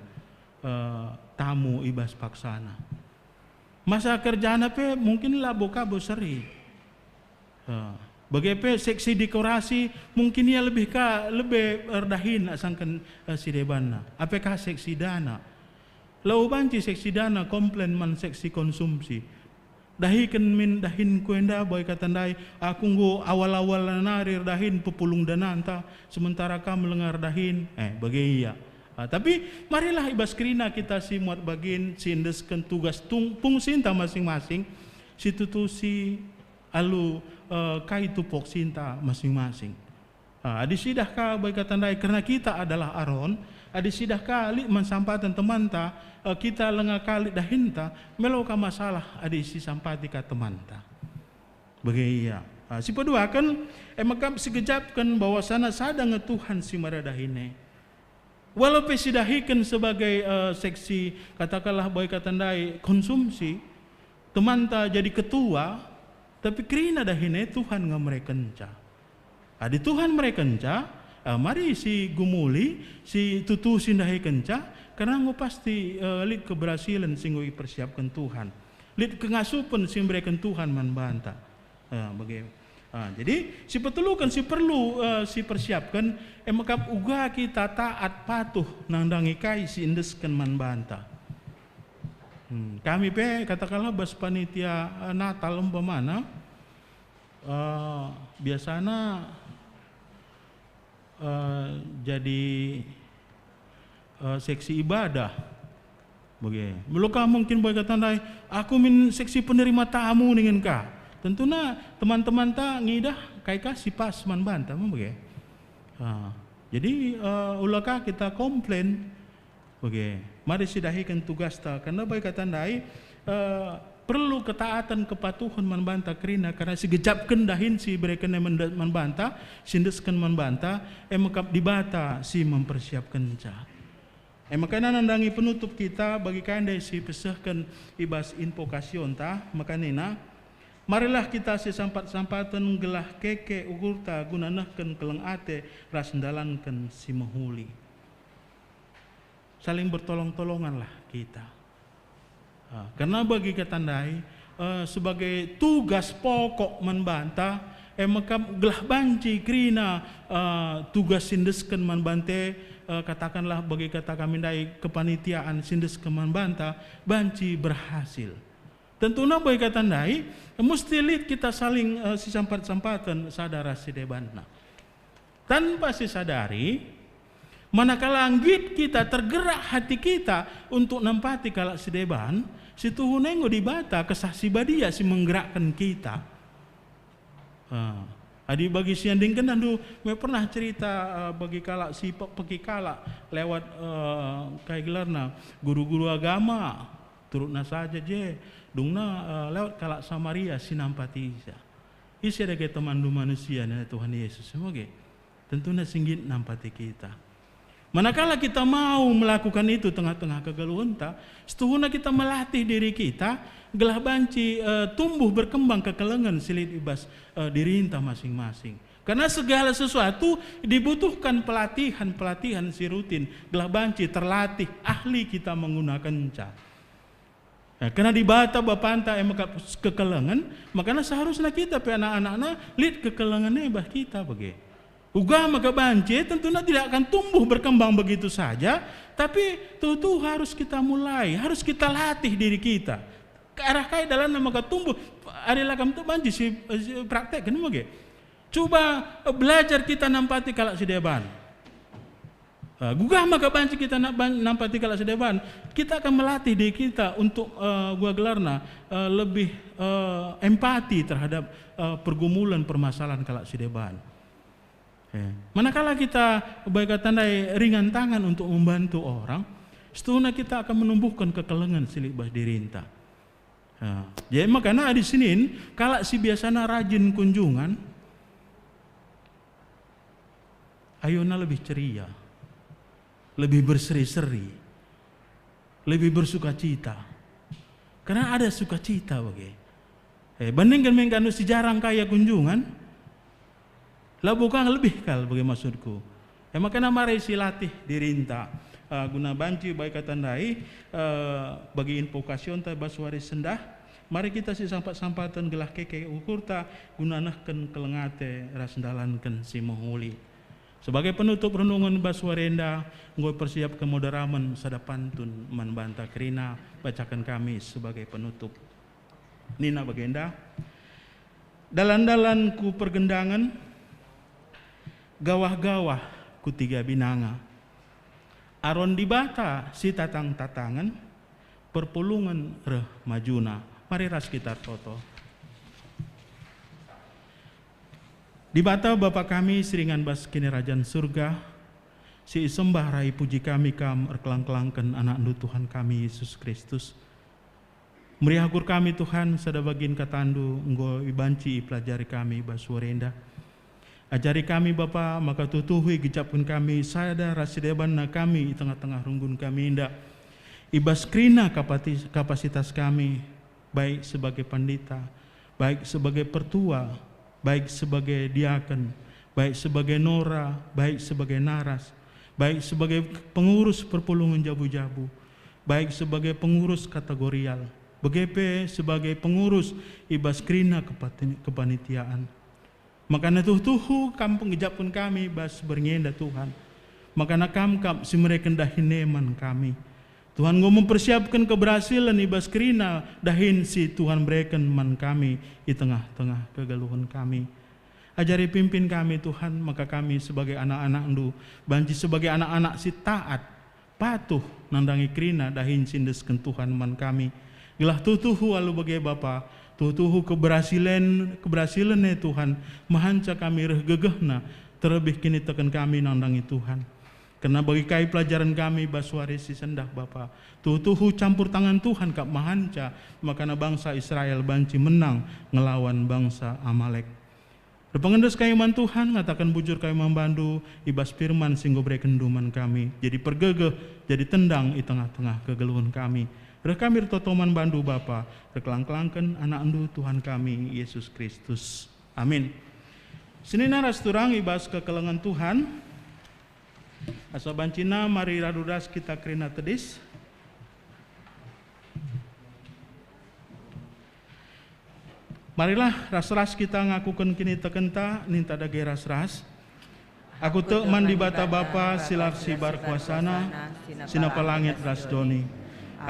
eh, tamu i bas paksana. Masa kerjana pe mungkin labo kabo seri. Eh, bage pe seksi dekorasi, mungkin ia lebih ka, lebe erdahin asangken, eh, si debanna. Ape ka seksi dana. Lau banci seksi dana komplain man seksi konsumsi. Dahiken min dahinku enda bage kata ndai, aku enggo awal-awal nari erdahin pepulung dananta, sementara kam langa erdahin, eh, bage ia. Ah, tapi marilah i bas kerina kita si muat bagin, si endesken tugas tung-, fungsinta masing-masing, si tutusi alu, eh, kai tupoksinta masing-masing. Ah, adi sidah ka bage kata ndai kerna kita adalah Aron, adi sidah ka lit man sampaten temanta, eh, kita langa ka lit dahinta, melo ka masalah adi sisampati ka temanta. Bage ia. Ah, sipeduaken, e maka sigejapken bahwasana sada nge Tuhan si mada dahin e. Walau pe sidahiken sebagai, eh, seksi, katakanlah bage kata ndai konsumsi, temanta jadi ketua, tapi kerina dahin e Tuhan nge merekenca. Adi Tuhan merekenca, eh, mari si gumuli, si tutusi ndahikenca, kerna enggo pasti, eh, lit keberhasilen si enggo ipersiapken Tuhan. Lit kengasupen si ibereken Tuhan man banta. Eh, bage. Ah, jadi, si peteluken si perlu, eh, si persiapken, e maka uga kita taat patuh nandangi kai si endesken man banta. Hmm, kami pe, katakanlah bas panitia, eh, Natal umpamana, eh, biasana, eh, jadi, eh, seksi ibadah. Bage. Melo ka mungkin bage kata ndai, "Aku min seksi penerima tamu," ningen ka. Tentuna teman-temanta ngidah kai ka si pas man banta, me bage. Ah, jadi, eh, ula ka kita komplain. Oke, mari sidahiken tugasta, kerna bage kata ndai, eh, perlu ketaatan, kepatuhen man banta kerina, kerna sigejapken dahin si ibereken e mende-, man banta, si endesken man banta, e mekap Dibata si mempersiapkenca. E maka ena nandangi penutup kita bagi kai ndai si pesehken i bas invokasionta, maka nina, marilah kita sisampat-sampaten gelah keke ukurta guna nehken keleng ate ras ndalanken si mehuli. Saling bertolong-tolonganlah kita. Ah, kerna bagi kata ndai, eh, sebagai tugas pokok man banta, e mekap gelah banci kerina, eh, tugas si endesken man banta, eh, katakanlah bagi kata kami ndai kepanitiaan si endesken man banta, banci berhasil. Tentuna bagi kata ndai, musti lit kita saling, eh, sisampat-sampaten sada ras si debanna. Tanpa sisadari, manakala nggit kita tergerak hati kita untuk nampati kalak si deban, situhuna enggo Dibata Kesah Si Badia si menggerakkan kita. Ah, adi bagi si andingken, ndu me pernah cerita, eh, bagi kalak si pekpeki kalak lewat, eh, kai gelarna, guru-guru agama, turutna saja je, dungna, eh, lewat kalak Samaria si nampati Isa. Ise dage temanndu manusia, nina Tuhan Yesus, moge. Tentuna si nggit nampati kita. Manakala kita mau melakukan itu tengah-tengah kegeluhenta, setuhuna kita melatih diri kita, gelah banci, eh, tumbuh berkembang kekelengen si lit i bas, eh, dirinta masing-masing. Karena segala sesuatu dibutuhkan pelatihan-pelatihan si rutin, gelah banci terlatih, ahli kita menggunakanca. Eh, kerna Dibata Bapanta e maka kekelengen, makana seharusna kita pe anak-anakna lit kekelengen e bah kita bage. Uga maka banci, tentuna tidak akan tumbuh berkembang begitu saja, tapi tuhu-tuhu harus kita mulai, harus kita latih diri kita. Ke arah kai dalanna maka tumbuh, adi la kam tu banci si, si praktekken bage. Cuba, eh, belajar kita nampati kalak si deban. Eh, gugah maka banci kita na-, ban-, nampati kalak si deban. Kita akan melatih diri kita untuk, eh, gua gelarna, eh, lebih, eh, empati terhadap, eh, pergumulan permasalahan kalak si deban. Eh, manakala kita bage kata ndai ringan tangan untuk membantu orang, setuhuna kita akan menumbuhkan kekelengen si lit bas dirinta. Ya. Jadi makana adi sinin, kalak si biasana rajin kunjungan, ayona lebih ceria, lebih berseri-seri, lebih bersukacita. Karena ada sukacita bage. Eh, bandingken me kanu si jarang kai ia kunjungan, labo ka lebih kal bage maksudku. E maka ena mari silatih dirinta, eh, guna banci bage kata ndai, eh, bagi invokasionta bas wari sendah, mari kita sisampat-sampaten gelah keke ukurta guna nehken keleng ate ras ndalanken si mehuli. Sebagai penutup renungen bas wari enda, enggo persiapken moderamen sada pantun man banta kerina, bacaken kami sebagai penutup. Nina bagenda, "Dalan-dalan ku pergendangen, gawah-gawah ku tiga binanga. Aron Dibata si tatang-tatangen, perpulungen reh majuna." Mari ras kita ertoto. Dibata Bapa kami si ringan bas Kinirajan Surga, si isembah rai puji kami Kam erkelang-kelangken AnakNdu Tuhan kami, Yesus Kristus. Meriah ukur kami, Tuhan, sada bagin kataNdu enggo ibanci ipelajari kami bas wari enda. Ajari kami, Bapa, maka tuhu-tuhu igejapken kami sada ras si debanna kami i tengah-tengah runggun kami enda. I bas kerina kapati-, kapasitas kami, baik sebagai pandita, baik sebagai pertua, baik sebagai diaken, baik sebagai nora, baik sebagai naras, baik sebagai pengurus perpulungen jabu-jabu, baik sebagai pengurus kategorial, bage pe sebagai pengurus i bas kerina kepati-, kepanitiaan. Makana tuhu-tuhu Kam pengejapken kami bas berngi enda, Tuhan. Makana Kam kap si mereken dahin e man kami. Tuhan enggo mempersiapken keberhasilen i bas kerina dahin si Tuhan bereken man kami i tengah-tengah kegeluhen kami. Ajari pimpin kami, Tuhan, maka kami sebagai anak-anakNdu banci sebagai anak-anak si taat, patuh nandangi kerina dahin si endesken Tuhan man kami. Gelah tuhu-tuhu alu bage, Bapa, tuhu-tuhu keberhasilen, keberhasilen e, Tuhan, mehanca kami reh gegehna, terlebih kiniteken kami nandangi Tuhan. Kerna bagi kai pelajaren kami bas wari si sendah, Bapa, tuhu-tuhu campur tangan Tuhan kap mehanca, makana bangsa Israel banci menang ngelawan bangsa Amalek. Erpengendes kami man Tuhan, ngataken bujur kami man bandu i bas firman si enggo berekenNdu man kami. Jadi pergegeh, jadi tendang i tengah-tengah kegeluhen kami. Reh kami ertoto man bandu, Bapa, erkelang-kelangken AnakNdu Tuhan kami, Yesus Kristus. Amin. Senina ras turang i bas kekelengen Tuhan, asa bancina mari radu ras kita kerina tedis. Marilah ras-ras kita ngakuken kinitekenta, ninta dage ras-ras. Aku tek man Dibata Bapa si la ersibar kuasana, si napa langit ras doni.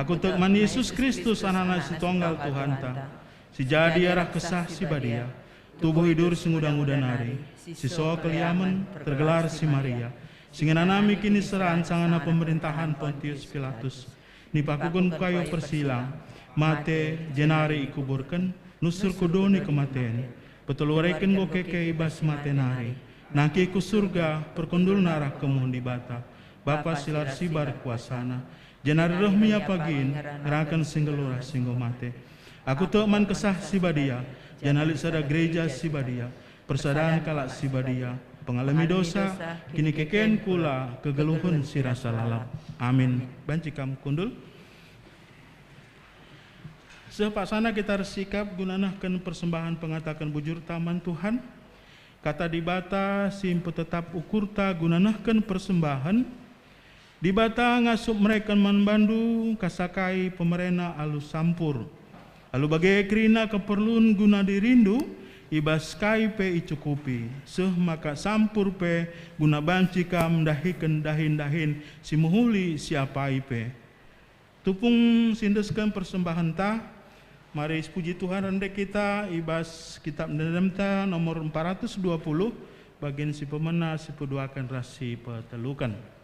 Aku tek man Yesus Kristus, AnakNa si tonggal Tuhanta, si jadi arah Kesah Si Badia, tubuh idur si nguda-nguda nari, si so keliamen, tergelar si Maria, si ngenanami kiniseran sangana pemerintahan Pontius Pilatus, nipakuken ku kayu persilang, mate, jenari ikuburken, nusur ku doni kematen. Petelu wariken enggo keke i bas mate nari. Nangkih ku Surga, perkundulna arah kemuhen Dibata, Bapa si la ersibar kuasana, jenari reh me Ia pagin, ngeraken si nggeluh ras si enggo mate. Aku tek man Kesah Si Badia, janah lit sada gereja si badia, persadan kalak si badia, pengalemi dosa, kinikeken kula, kegeluhen si rasa lalap. Amin. Banci kam kundul. Seh paksana kita ersikap guna nehken persembahen pengataken bujurta man Tuhan. Kata Dibata si mpetetap ukurta guna nehken persembahen, Dibata ngasup mereken man bandu kasakai pemerena alu sampur. Alu bage kerina keperlun guna dirindu, i bas kai pe icukupi, seh maka sampur pe guna banci kam ndahiken dahin-dahin si mehuli si apai pe. Tupung si endesken persembahenta, mari sipuji Tuhan rende kita i bas Kitap Ende-endenta nomor empat ratus dua puluh, bagen si pemena si peduaken ras si peteluken.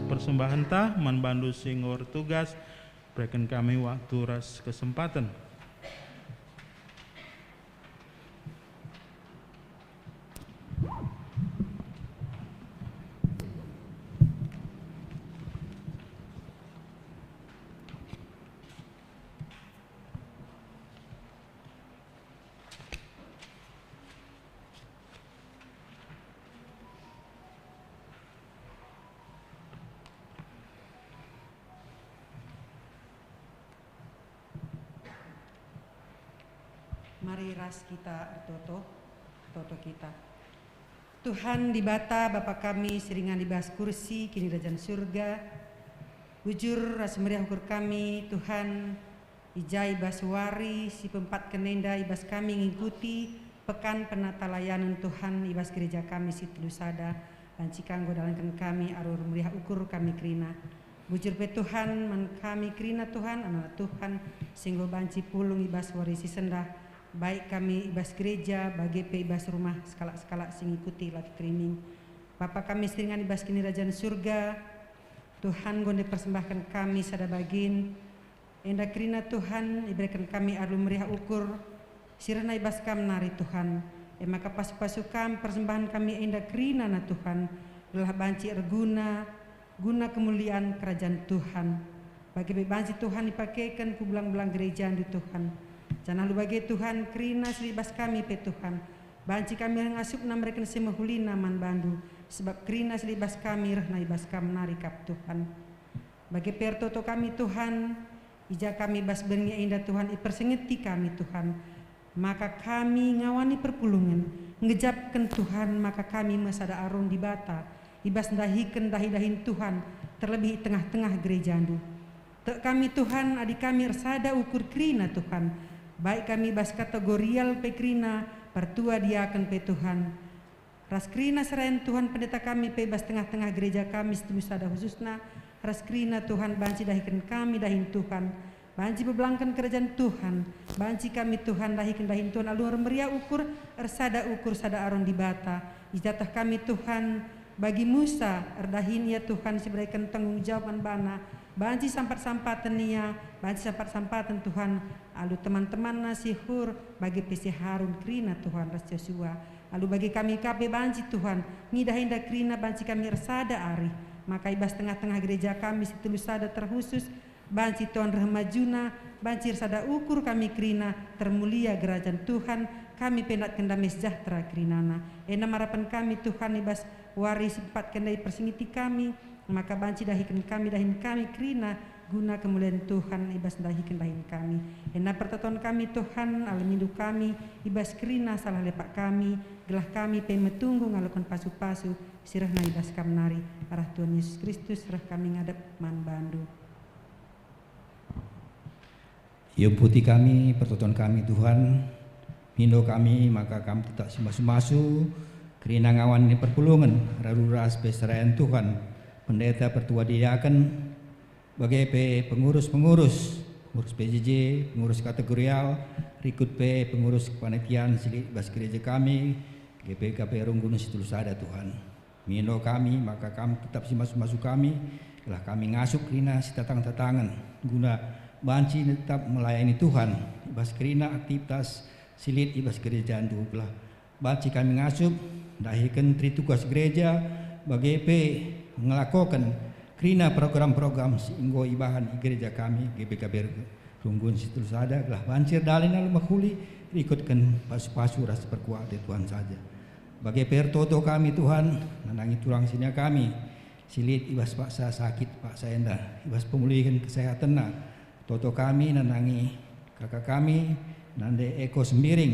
persembahenta man bandu si enggo ertugas, bereken kami waktu ras kesempaten. Mari ras kita ertoto, ertoto kita. Tuhan Dibata, Bapa kami si ringan i bas kursi Kinirajan Surga, bujur ras meriah ukur kami, Tuhan, i ja i bas wari si peempatken enda i bas kami ngikuti Pekan Penatalayanen Tuhan i bas gereja kami si telu sada, banci ka enggo dalanken kami alu meriah ukur kami kerina. Bujur pe Tuhan, man kami kerina Tuhan, anak-anak Tuhan, si enggo banci pulung i bas wari si sendah, baik kami i bas gereja, bage pe i bas rumah sekalak-sekalak si ngikuti live streaming. Bapa kami si ringan i bas Kinirajan Surga, Tuhan enggo nde persembahken kami sada bagin, enda kerina Tuhan, ibereken kami alu meriah ukur, si rehna i bas Kam nari, Tuhan. E maka pasu-pasu Kam persembahen kami enda kerinana, Tuhan, gelah banci erguna, guna kemulian Kerajan Tuhan. Bage pe banci Tuhan ipakeken ku belang-belang gerejaNdu, Tuhan. Janah alu bage, Tuhan, kerina si lit bas kami pe, Tuhan, banci kami reh ngasupna mereken si mehulina man baNdu, sebab kerina si lit bas kami rehna i bas Kam nari kap, Tuhan. Bage pe ertoto kami, Tuhan, i ja kami bas berngi enda, Tuhan, ipersingeti kami, Tuhan, maka kami ngawani perpulungen, ngejapken, Tuhan, maka kami me sada aron Dibata, i bas ndahiken dahi-dahin Tuhan, terlebih i tengah-tengah gerejaNdu. Tek kami, Tuhan, adi kami ersada ukur kerina, Tuhan, baik kami bas kategorial pe kerina, pertua diaken pe, Tuhan. Ras kerina serayan Tuhan pendeta kami pe bas tengah-tengah gereja kami si telu sada khususna, ras kerina Tuhan banci dahiken kami dahin Tuhan, banci pebelangken kerajan Tuhan, banci kami Tuhan dahiken dahin Tuhan alu ermeriah ukur, ersada ukur sada aron Dibata. I ja teh kami Tuhan, bagi Musa, erdahin ia Tuhan si bereken tanggung jawab man bana, banci sampat-sampaten ia, banci sampat-sampaten Tuhan, alu teman-temanna si Hur, bage pe si Harun kerina Tuhan ras Josua. Alu bage kami ka pe banci, Tuhan, ngidah enda kerina banci kami ersada arih, maka i bas tengah-tengah gereja kami si telu sada terkhusus, banci Tuhan reh majuna, banci ersada ukur kami kerina, termulia gerajan Tuhan, kami pe ndatken dame sejahtera kerinana. Enda marapen kami, Tuhan, i bas wari si peempatken ndai persingeti kami, maka banci dahiken kami dahin kami kerina, guna kemulian Tuhan i bas ndahiken dahin kami. Enda pertoton kami, Tuhan, alemindu kami, i bas kerina salah lepak kami, gelah kami pe metunggung ngaloken pasu-pasu si rehna i bas Kam nari. Arah Tuhan Yesus Kristus reh kami ngadep man baNdu. Iemputi kami pertoton kami, Tuhan. Mindo kami maka Kam tetap simasu-masu, kerina ngawani perpulungen, raru ras pe serayan Tuhan, pendeta, pertua diaken, bage pe pengurus-pengurus, pengurus P J J, pengurus kategorial, rikut pe pengurus kepanitian si lit bas gereja kami, G P K P Runggun si telu sada, Tuhan. Mindo kami maka Kam tetap simasu-masu kami, gelah kami ngasup kerina sitatang-tatangen, guna banci tetap melayani Tuhan i bas kerina aktivitas si lit i bas gerejaNdu, gelah banci kami ngasup ndahiken teritugas gereja, bage pe ngelakoken kerina program-program si enggo ibahan i gereja kami, G P K P Runggun si telu sada, gelah banci erdalan alu mehuli, rikutken pasu-pasu ras perkuah ate Tuhan saja. Bage pe ertoto kami, Tuhan, nandangi tulang senina kami, si lit i bas paksa sakit paksa enda, i bas pemulihen kesehatenna. Ertoto kami nandangi kaka kami, Nande Eko Sembiring,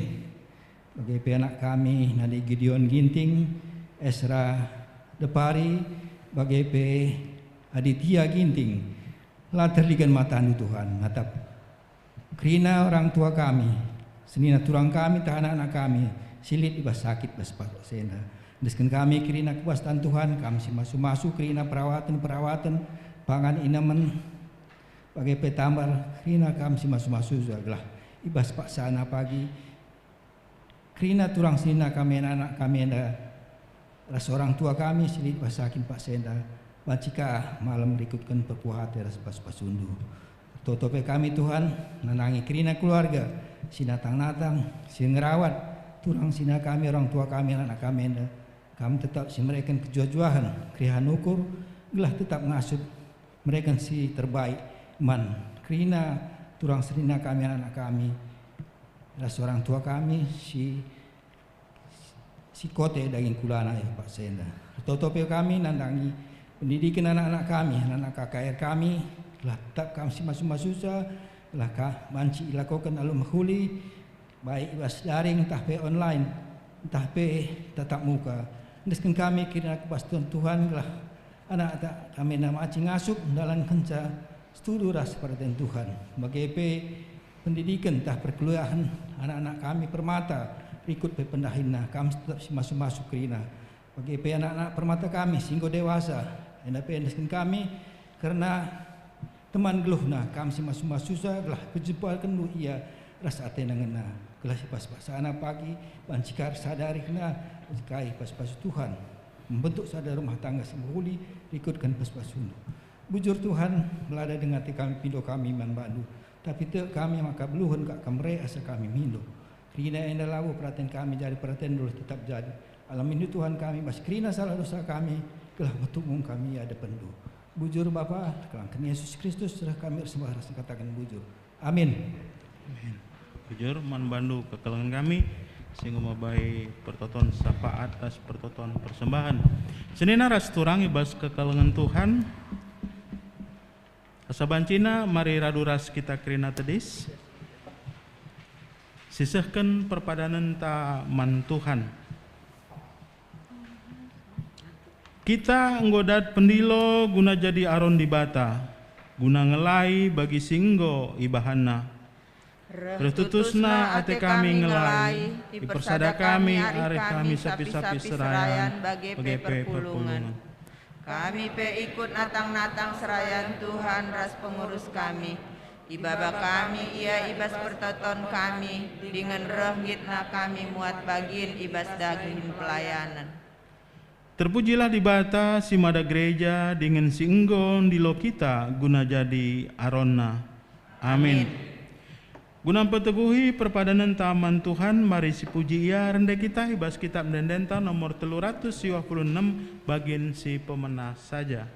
bage pe anak kami, Nande Gideon Ginting, Esra Depari, bage pe Aditya Ginting. La terligan mataNdu, Tuhan, natap kerina orang tua kami, senina tulang kami, tah anak-anak kami, si lit i bas sakit bas paksa enda. Endesken kami kerina ku bas tan, Tuhan, Kam simasu-masu kerina perawaten-perawaten, pangan inemen, bage pe tambar kerina Kam simasu-masu, gelah i bas paksana pagi kerina tulang senina kami, anak-anak kami enda, ras orang tua kami si lit bas sakit paksa enda, Banci ka malem rikutken perkuah ate ras pasu-pasundu. Ertoto pe kami, Tuhan, nandangi kerina keluarga si natang-natang, si ngerawat turang senina kami, orang tua kami, anak-anak kami enda. Kam tetap si mereken kejuah-juahen, keriahen ukur, gelah tetap ngasup mereken si terbaik man kerina turang senina kami, anak-anak kami, ras orang tua kami si si kote daging kulana i paksa enda. Ertoto pe kami nandangi pendidiken anak-anak kami, anak-anak K K R kami, gelah tetap kam si masu-masusa, gelah ka banci ilakoken alu mehuli, baik i bas daring ntah pe online, ntah pe tatap muka. Endesken kami kerina kepastuhen Tuhan, gelah anak-anak kami enda banci ngasup ndalankenca setuju ras peraten Tuhan. Bage pe pendidiken ntah perkuliahen anak-anak kami Permata, rikut pe pendahinna, kam tetap si masu-masu kerina. Bage pe anak-anak Permata kami si enggo dewasa, enda pe endesken kami kerna teman geluhna, kam si masu-masusa gelah pejempakenndu ia ras atena ngena, gelah si pas-pasana pagi banci ka ersadari kena kai pas-pasu Tuhan, membentuk sada rumah tangga si mehuli rikutken pas-pasundu. Bujur Tuhan, melada denga ate kami pindo kami man bandu, tapi tek kami maka beluhen kap kam mere asa kami mindo. Kerina enda labo peraten kami jadi peratenndu tetap jadi. Alamindu Tuhan kami bas kerina salah dosa kami, gelah metumung kami i adepenndu. Bujur Bapa, erkelangken Yesus Kristus, reh kami ersembah ras ngataken bujur. Amin. Amin. Bujur man bandu kekelengen kami, si enggo mabai pertoton syafaat ras pertoton persembahen. Senina ras turang i bas kekelengen Tuhan. Asa bancina mari radu ras kita kerina tedis. Sisehken perpadanenta man Tuhan. Kita enggo dat pendilo guna jadi aron Dibata, guna ngelai bagi si enggo ibahanNa. Reh tutusna ate kami ngelai, ipersada kami arih kami sapi-sapi serayan bage pe perpulungen. Kami pe ikut natang-natang serayan Tuhan ras pengurus kami. Ibaba kami ia i bas pertoton kami, dingen reh nggitna kami muat bagin i bas daging pelayanen. Terpujilah Dibata si mada gereja dingen si enggo ndilo kita guna jadi aronNa. Amin. Amin. Guna mpeteguhi perpadanenta man Tuhan, mari sipuji ia rende kita i bas Kitab Ende-endenta nomor telu ratus siwah puluh enem, bagin si pemena saja.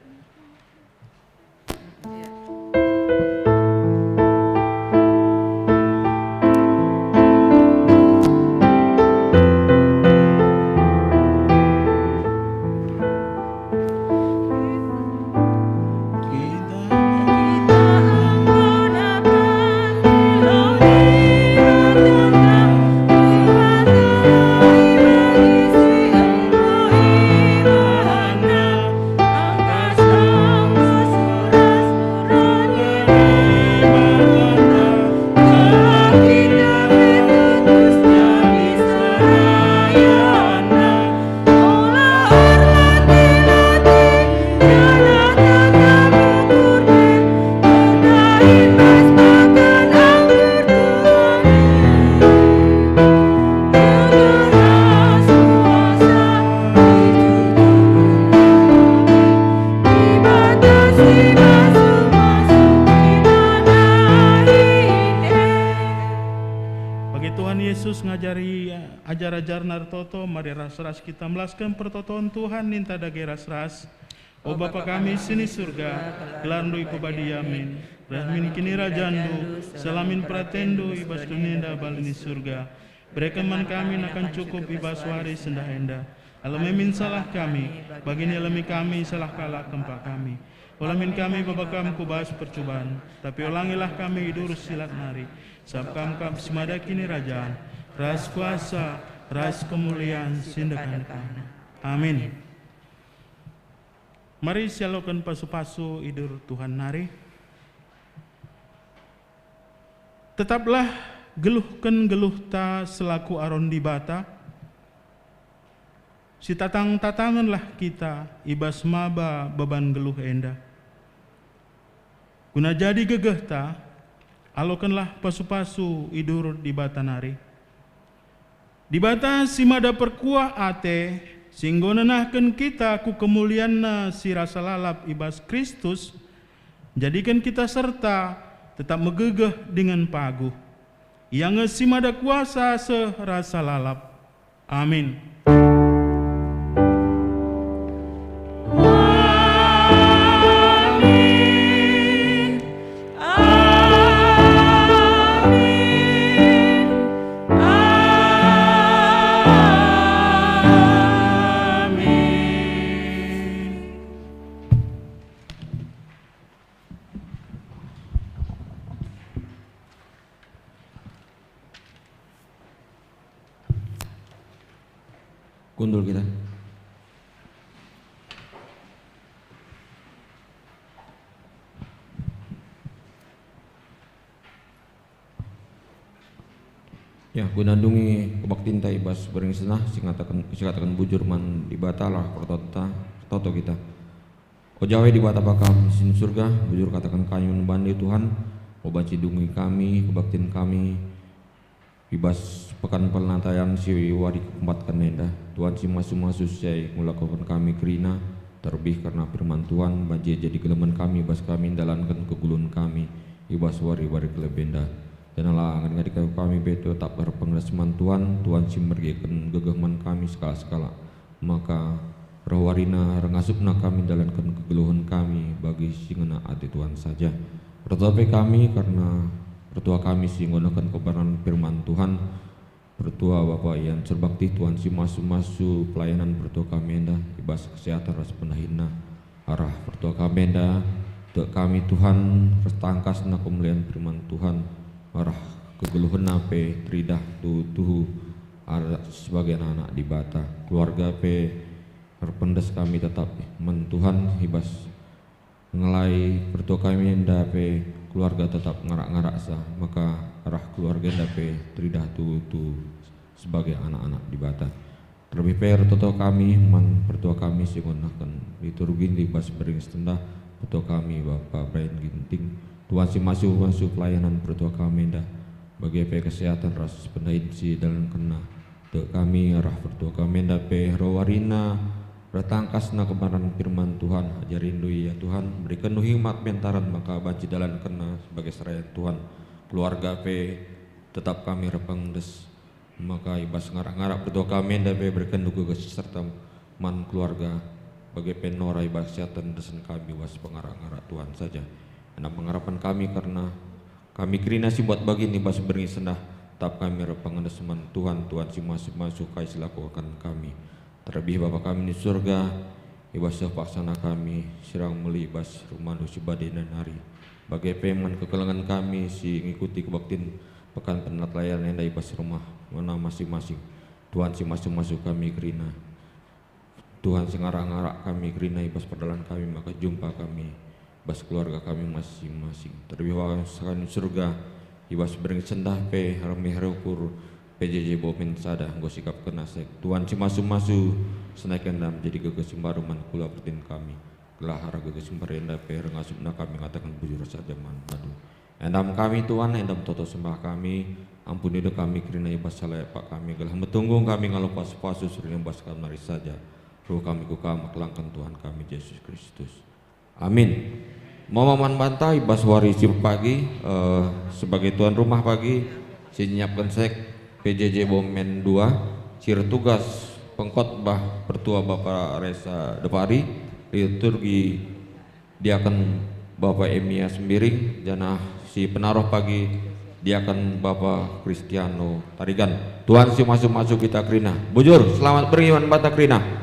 Bagi Tuhan Yesus ngajari ajar-ajarNa ertoto, mari ras-ras kita melasken pertoton Tuhan, ninta dage ras-ras. O Bapa kami si ni Surga, gelarNdu ipebadia min, reh min kinirajanNdu, seh la min peratenNdu i bas doni enda bali ni Surga. Bereken man kami nakan cukup i bas wari sendah enda. Alemi min salah kami, bagi ni alemi kami salah kalak kempak kami. Ola min kami baba Kam ku bas percuban, tapi olangilah kami i durus si lat nari, sabap Kam kap si mada kinirajan, ras kuasa, ras kemulian si ndekah-ndekahna. Amin. Mari sialoken pasu-pasu idur Tuhan nari. Tetaplah geluhken geluhta selaku aron Dibata, sitatang-tatangenlah kita i bas maba beban geluh enda. Guna jadi gegehta, alokenlah pasu-pasu idur Dibata nari. Dibata si mada perkuah ate, si enggo nenahken kita ku kemulianNa si rasa lalap i bas Kristus, njadiken kita serta tetap megegeh dingen paguh. Ia nge si mada kuasa seh rasa lalap. Amin. Amin. Amin. Amin. Kundul kita. Ya, guna ndungi kebaktinta i bas bering sendah, si ngataken, si kataken bujur man Dibata lah pertotonta, pertoto kita. O Jawe Dibata Bapa kami si Surga, bujur kataken kami man bandu Tuhan, o banci ndungi kami, kebaktin kami, i bas pekan perlatayan si wari keempatken enda, Tuhan si masu-masu si ngulakoken kami kerina, terlebih kerna firman Tuhan, banci jadi gelemen kami bas kami ndalanken kegeluhen kami i bas wari-wari kelebenda. Janahlah ngadi-ngadi kami pe tetap erpengenas man Tuhan, Tuhan si mergeken gegeh man kami sekalak-sekalak. Maka reh warina, reh ngasupna kami ndalanken kegeluhen kami bagi si ngena ate Tuhan saja. Ertoto pe kami kerna pertua kami si nggeluhken kebenaran firman Tuhan, pertua Bapa Ian Surbakti, Tuhan si masu-masu pelayanan pertua kami enda, i bas kesehatan ras pendahinna. Arah pertua kami enda, tek kami Tuhan, ras tangkasna kemulian firman Tuhan, arah kegeluhenna pe teridah tuhu-tuhu arah sebagai anak-anak Dibata. Keluarga pe erpendes kami tetap man Tuhan i bas ngelai pertua kami enda pe keluarga tetap ngarak-ngaraksa, maka arah keluarga enda pe teridah tuhu-tuhu sebagai anak-anak Dibata. Terlebih pe ertoto kami man pertua kami si nggeluhken liturgi i bas bering sendah, pertua kami Bapa Brian Ginting. Tuhan si masu-masu pelayanan pertua kami enda, bage pe kesehatan ras pendahin si dalankenna. Tek kami arah pertua kami enda pe reh warina, reh tangkasna kebenaran firman Tuhan, ajarindu ia Tuhan, berikendu hikmat pentaran maka banci dalankenna sebagai serayan Tuhan. Keluarga pe tetap kami erpengendes. Maka i bas ngarak-ngarak pertua kami enda pe bereken gegeh serta man keluarga, bage pe nora i bas siatan desen kami i bas pengarak-ngarak Tuhan saja. Enda pengharapan kami kerna kami kerina si buat bagin i bas berngi sendah, tap kami erpengendes man Tuhan, Tuhan si masu-masu kai si lakoken kami. Terlebih Bapa kami di surga, i bas seh paksana kami sirang meli i bas rumahndu si bade nari. Bage pe man kekelengen kami si ngikuti kebaktin pekan penat layanan enda i bas rumah mana masing-masing. Tuhan si masu-masu kami kerina. Tuhan si ngarak-ngarak kami kerina i bas perdalan kami maka jumpa kami bas keluarga kami masing-masing. Terlebih wari kami surga, i bas berngi sendah pe reh ukur P J J Bomen sada enggo sikap kena sek. Tuhan si masu-masu, senai kenda menjadi gegeh si mbaru man kula pertin kami. Gelah arah gegeh si mbaru enda pe reh ngasupna kami ngataken bujur saja man bandu. Endam kami, Tuhan, endam toto sembah kami, ampunilah kami kerina i bas salah epak kami, gelah metunggung kami ngalo pasu-pasu si ringan bas Kam nari saja. Ruh kami ku Kam, kelangken Tuhan kami, Jesus Kristus. Amin. Mama man banta i bas wari si pagi, eh, sebagai tuan rumah pagi, si nyiapken sek P J J Bomen dua, si ertugas pengkhotbah pertua Bapa Resa Depari, liturgi Diaken Bapa Emia Sembiring, janah si penaruh pagi Diaken Bapa Kristiano Tarigan. Tuhan si masu-masu kita kerina. Bujur, selamat berngi man banta kerina.